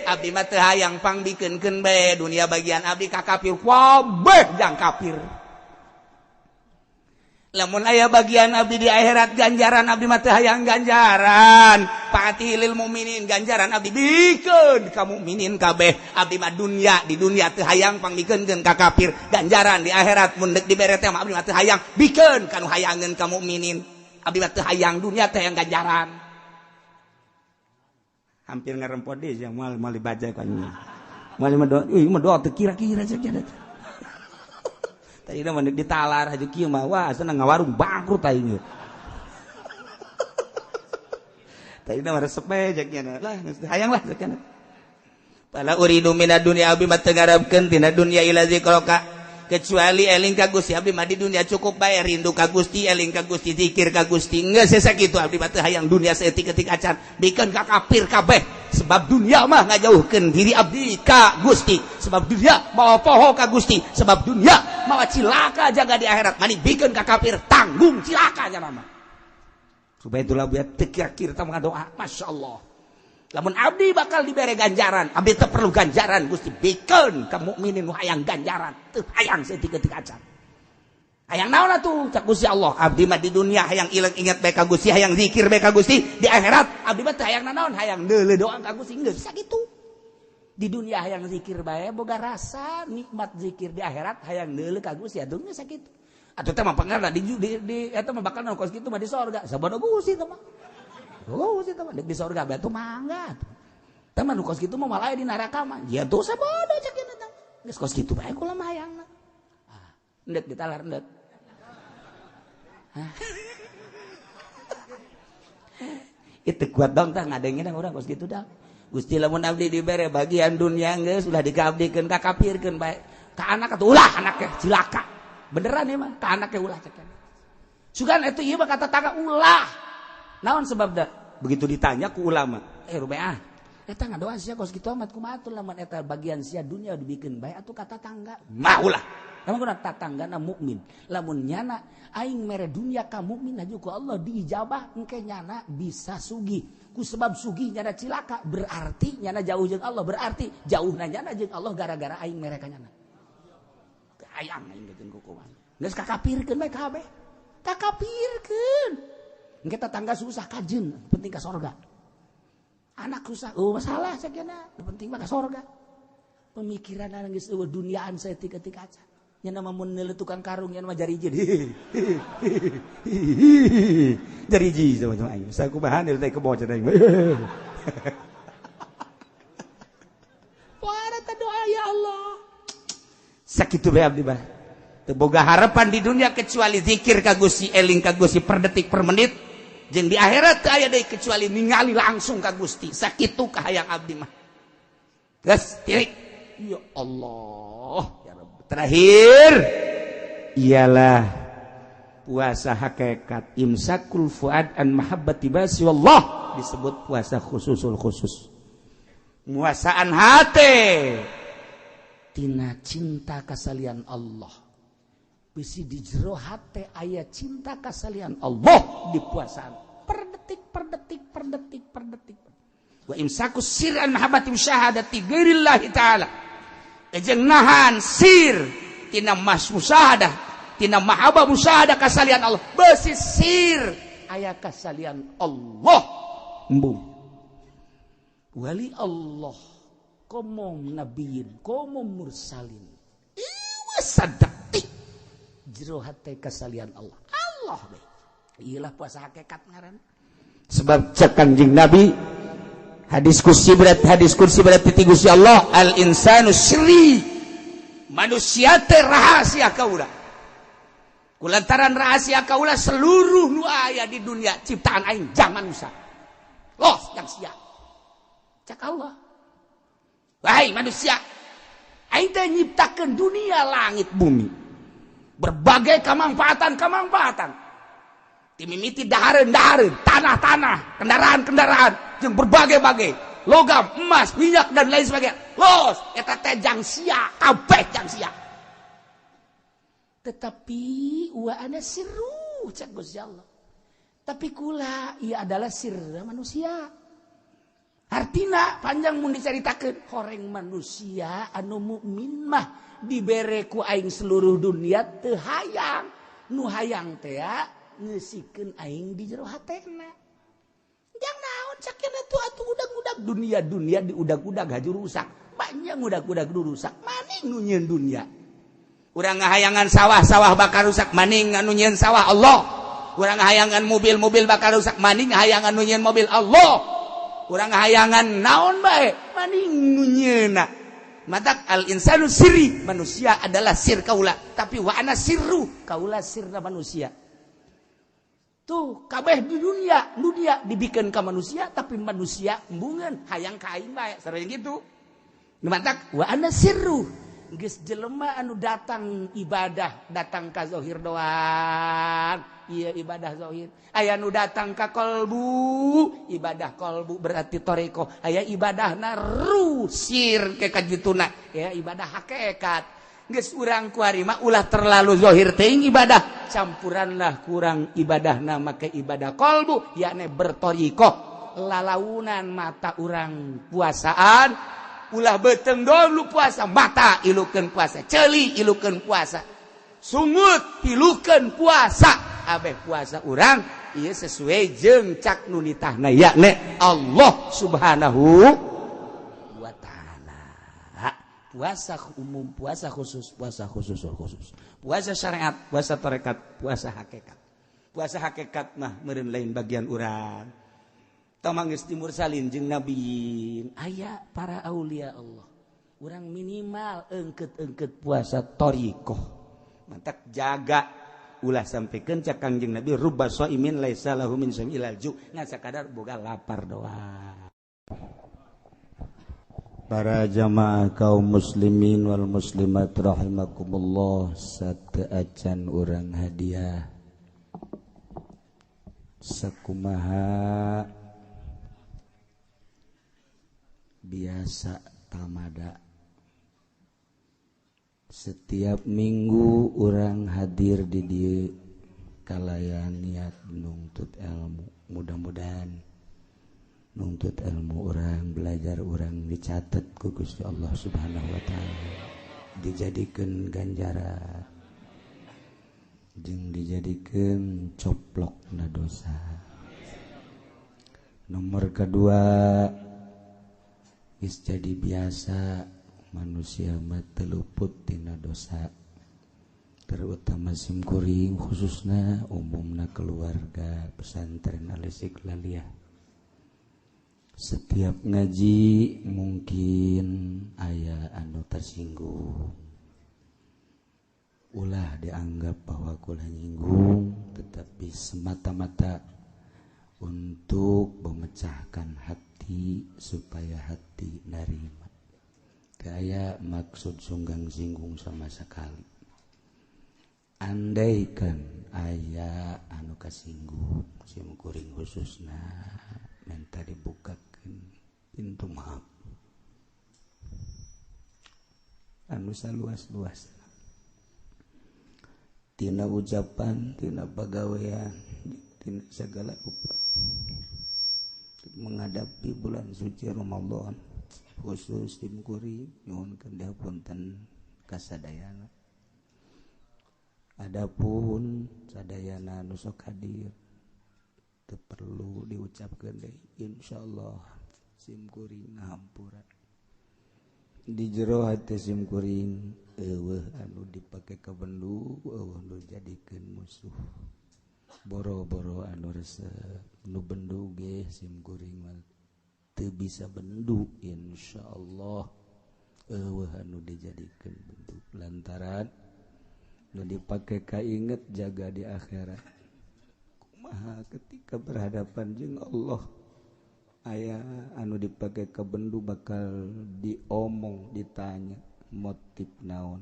abdi mah teu hayang pangbikeunkeun bae dunia bagian abdi ka kafir kabeh jang kafir. Lamun aya bagian abdi di akhirat ganjaran abdi mah teu hayang ganjaran fatihi lil mukminin ganjaran abdi bikeun ka mukminin kabeh abdi mah dunia di dunia teu hayang pangbikeunkeun ka kafir ganjaran di akhirat mun deuk dibere teh mah abdi mah teu hayang bikeun ka nu hayangeun ka mukminin abdi mah teu hayang dunia teh hayang ganjaran. Hampir ngarempot deui sia moal moal dibaca ku anjing. Moal mah doa euy mah doa teu kira-kira cek cenah. Tadi mah ditalar haji kieu mah wah senang ngawarung bangkrut aing. Tadi mah resep bae cek lah, hayang lah cek. Fala uridu minad dunya, abdi mah teu ngarepkeun tina dunya illa zikraka, kecuali eling ka Gusti. Abdi mah di dunia cukup bae rindu ka Gusti, eling ka Gusti, zikir ka Gusti, geus sakitu. Abdi mah teu hayang dunia saeutik-eutik acan, bikeun ka kafir kabeh, sebab dunia mah ngajauhkeun diri abdi ka Gusti, sebab dunia mawa poho ka Gusti, sebab dunia mawa cilaka jaga di akhirat. Mani bikeun ka kafir, tanggung cilaka nya mah. Supaya itulah buat teu kira-kira doa. Masya Allah, lamun abdi bakal dibere ganjaran, abdi teu perlu ganjaran Gusti, bikeun ka mukminin nu hayang ganjaran, teu hayang saeutik-eutik acan. Hayang naon atuh? Cak Gusti Allah, abdi mah di dunia hayang ilang ingat bae ka Gusti, hayang zikir bae ka Gusti. Di akhirat abdi mah teu hayang nanaon, hayang neuleuh doa ka Gusti, geus sakitu. Di dunia hayang zikir bae boga rasa nikmat zikir, di akhirat hayang neuleuh ka Gusti, atuh geus sakitu. Atuh teh mah pangarna di eta mah bakal kos kitu mah di sorga. Sabodo Gusti teh mah. Oh, sih teman di sorga batu mangga. Teman nu kos kitu mah malah di neraka mah. Ya dosa bodoh cek eta. Geus kos kitu bae kula mah hayangna. Ah, endek ditalar endek. Hah. Itu kuat dong tah ngadengin urang kos kitu dah. Gusti, lamun abdi dibere bagian dunia geus ulah dikaabdikeun ka kafirkeun bae. Ka anak atuh ulah, anaknya cilaka. Beneran ya mah, ka anaknya ulah cek. Sugan itu ieu mah kata tangga ulah. Naon sebabna? Begitu ditanya ku ulama, eh rubeah, eta ngadoa sia kos kitu amat kumaha atuh lamun eta bagian sia dunia dibikeun bae atuh kata tangga. Mah ulah. Lamun kuna tatanggana mukmin. Lamun nyana aing mere dunia ka mukmin aju ku Allah diijabah, engke nyana bisa sugih. Ku sebab sugih nyana cilaka, berarti nyana jauh jeung Allah, berarti jauhna nyana jeung Allah gara-gara aing mere ka nyana. Hayang aing geukeun ku kumaha. Geus kakapirkeun bae kabeh. Kakapirkeun. Engke tetangga susah kajen, penting ka sorga. Anak susah, oh masalah sakena, penting mah ka sorga. Pemikiran anak geus eueuh duniaan saeutik-eutik aja. Nya nama mun neuleuh tukang karung nya mah jariji. Jariji sama aing. Sakumaha teh kebo cenah aing. Wah, eta doa ya Allah. Sakitu bae abdi mah. Teu boga harapan di dunia kecuali zikir ka Gusti, eling ka Gusti per detik per menit. Jeung di akhirat teu aya deui kecuali ningali langsung ka Gusti. Sakitu kahayang abdi mah. Geus tirik. Ya Allah, ya Rabb. Terakhir ialah puasa hakikat imsakul fuad an mahabbati basi wallah, disebut puasa khususul khusus. Muasaan hate tina cinta kasalian Allah. Bisi di jero hate aya cinta kasalian Allah di puasaan per detik per detik per detik per detik. Wa imsaku sir an mahabbati musyahadati ghairillahi ta'ala. Jeung nahan sir tina mas musyahadah, tina mahabbah musyahadah kasalian Allah. Besi sir aya kasalian Allah. Embung. Wali Allah komo nabiyin, komo mursalin. Iwa sadetik jero hate kasalian Allah. Allah we. Iyalah puasa hakikat ngaran. Sebab cek Kanjeng Nabi hadis kursi berat, hadis kursi berat ti Gusti Allah, al insanu sri, manusia teh rahasia kaula. Kulantaran rahasia kaula seluruh nu aya di dunia ciptaan aing jang manusia. Los jang sia. Cek Allah. Wahai manusia, aing teh nyiptakeun dunia langit bumi. Berbagai kemanfaatan-kemanfaatan. Timimiti dahareun-dahareun, tanah-tanah, kendaraan-kendaraan, jeung berbagai-bagai logam, emas, minyak dan lain sebagainya. Los, eta teh jang sia, kabeh jang sia. Tetapi wa ana sirru cek Gusti Allah. Tapi kula ia adalah sirra manusia. Artina panjang mun dicaritakeun, horeng manusia anu mukmin mah dibere ku aing seluruh dunia teu hayang. Nu hayang teh ngeusikeun aing di jero hatena. Jang naon cakena tuh atuh udag-udag dunia-dunia diudag-udag haju rusak. Banyak udag-udag rusak. Maning nu nyieun dunia. Urang ngahayangan sawah-sawah bakal rusak, maning anu nyieun sawah Allah. Urang ngahayangan mobil-mobil bakal rusak, maning hayangan nu nyieun mobil Allah. Urang ngahayangan naon bae, maning nu nyieunna. Matak al insanu sirri, manusia adalah sir kaula, tapi wa ana sirru, kaula sirna manusia. Tuh kabeh di dunia, dunia dibikin ke manusia tapi manusia embungeun hayang ka aing bae sareng gitu. Nu matak wa ana sirru geus jelema anu datang ibadah datang ka zahir doang. Iya ibadah zahir. Aya nu datang ka kolbu, ibadah kolbu berarti toreko. Aya ibadahna rusir ke kajituna, ya ibadah hakikat. Geus urang kuari mah ulah terlalu zahir teuing ibadah, campuranlah kurang ibadahna make ibadah kolbu, yakni bertorikoh. Lalaunan mata urang puasaan, ulah beuteung dulu puasa, mata ilukeun puasa, ceuli ilukeun puasa, sungut ilukeun puasa, abeh puasa urang ieu sesuai jeung cak nu nitahna yakni Allah Subhanahu wa ta'ala. Puasa umum, puasa khusus, puasa khusus khusus, puasa syariat, puasa tarekat, puasa hakikat. Puasa hakikat mah meureun lain bagian urang. Tong geus timur salin jeung nabiin, aya para aulia Allah. Urang minimal engket-engket puasa thariqah. Mantak jaga ulah sampaikan cak Kangjeng Nabi rubba shaimin laisa lahu min shaim ilal ju, ngan sakadar boga lapar doang. Para jamaah kaum muslimin wal muslimat rahimakumullah, sateuacan urang hadiah sakumaha biasa tamada. Setiap minggu orang hadir di dieu kalayan niat nuntut ilmu. Mudah-mudahan nuntut ilmu orang, belajar orang dicatat ku Gusti Allah Subhanahu wa taala, dijadikeun ganjaran jeung dijadikeun coplokna dosa. Nomor kedua, geus jadi biasa manusia mah teu luput tina dosa, terutama sim kuring khususna umumna keluarga pesantren Al-Istiqlaliyah. Setiap ngaji mungkin aya anu tersinggung, ulah dianggap bahwa kula nyinggung, tetapi semata-mata untuk memecahkan hati supaya hati narima. Kayak maksud sunggang singgung sama sekali. Andaikan aya anu kasinggung sim kuring khususna minta dibukakan pintu maaf anu saluas-luas tina ucapan, tina pagawean, tina segala rupa menghadapi bulan suci Ramadan khusus sim kuring nyuhunkeun dihapunten kasadayana. Adapun sadayana nu sok hadir teu perlu diucapkeun deui, insyaallah sim kuring ngahampura. Di jero hate sim kuring eueuh anu dipake ka bendu, eueuh nu jadikeun musuh. Boro-boro anu resep nu bendu ge sim kuring mah teu bisa bendu, insyaallah eueuh anu dijadikeun bendu lantaran nu dipake kainget jaga di akhirat. Kumaha ketika berhadapan jeung Allah aya anu dipake ka bendu bakal diomong, ditanya motif naon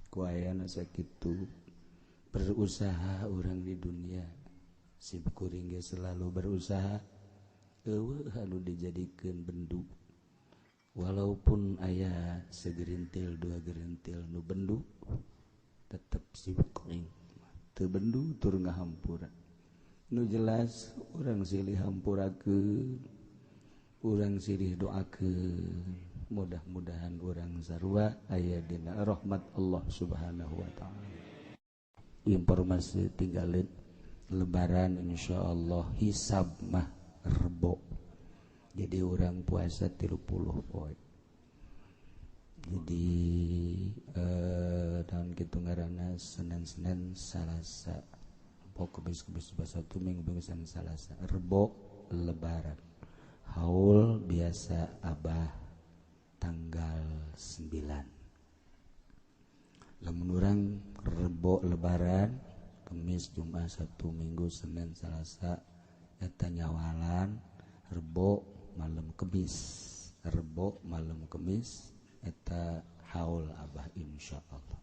ku ayana sakitu. Berusaha urang di dunia sim kuring ge selalu berusaha eueuh anu dijadikeun bendu, walaupun aya segerintil dua gerintil nu bendu tetep sim kuring teu bendu tur ngahampura. Nu jelas urang silih hampurakeun, urang silih doakeun, mudah-mudahan urang sarua aya dina rahmat Allah Subhanahu wa taala. Informasi tinggalin lebaran insyaallah hisab mah Rebo. Jadi orang puasa 30 poe. Jadi tahun kitu ngaranna Senin-Senin Salasa, Rebo, Kemis, Kemis, Sabtu, Minggu, Minggu, Senin, Salasa, Rebo lebaran. Haul biasa abah tanggal 9. Lamun urang Rebo lebaran Kemis, Jumat, Sabtu, Minggu, Senin, Selasa eta nyawalan, Rebo malam Kemis, Rebo malam Kemis eta haul Abah, insyaallah.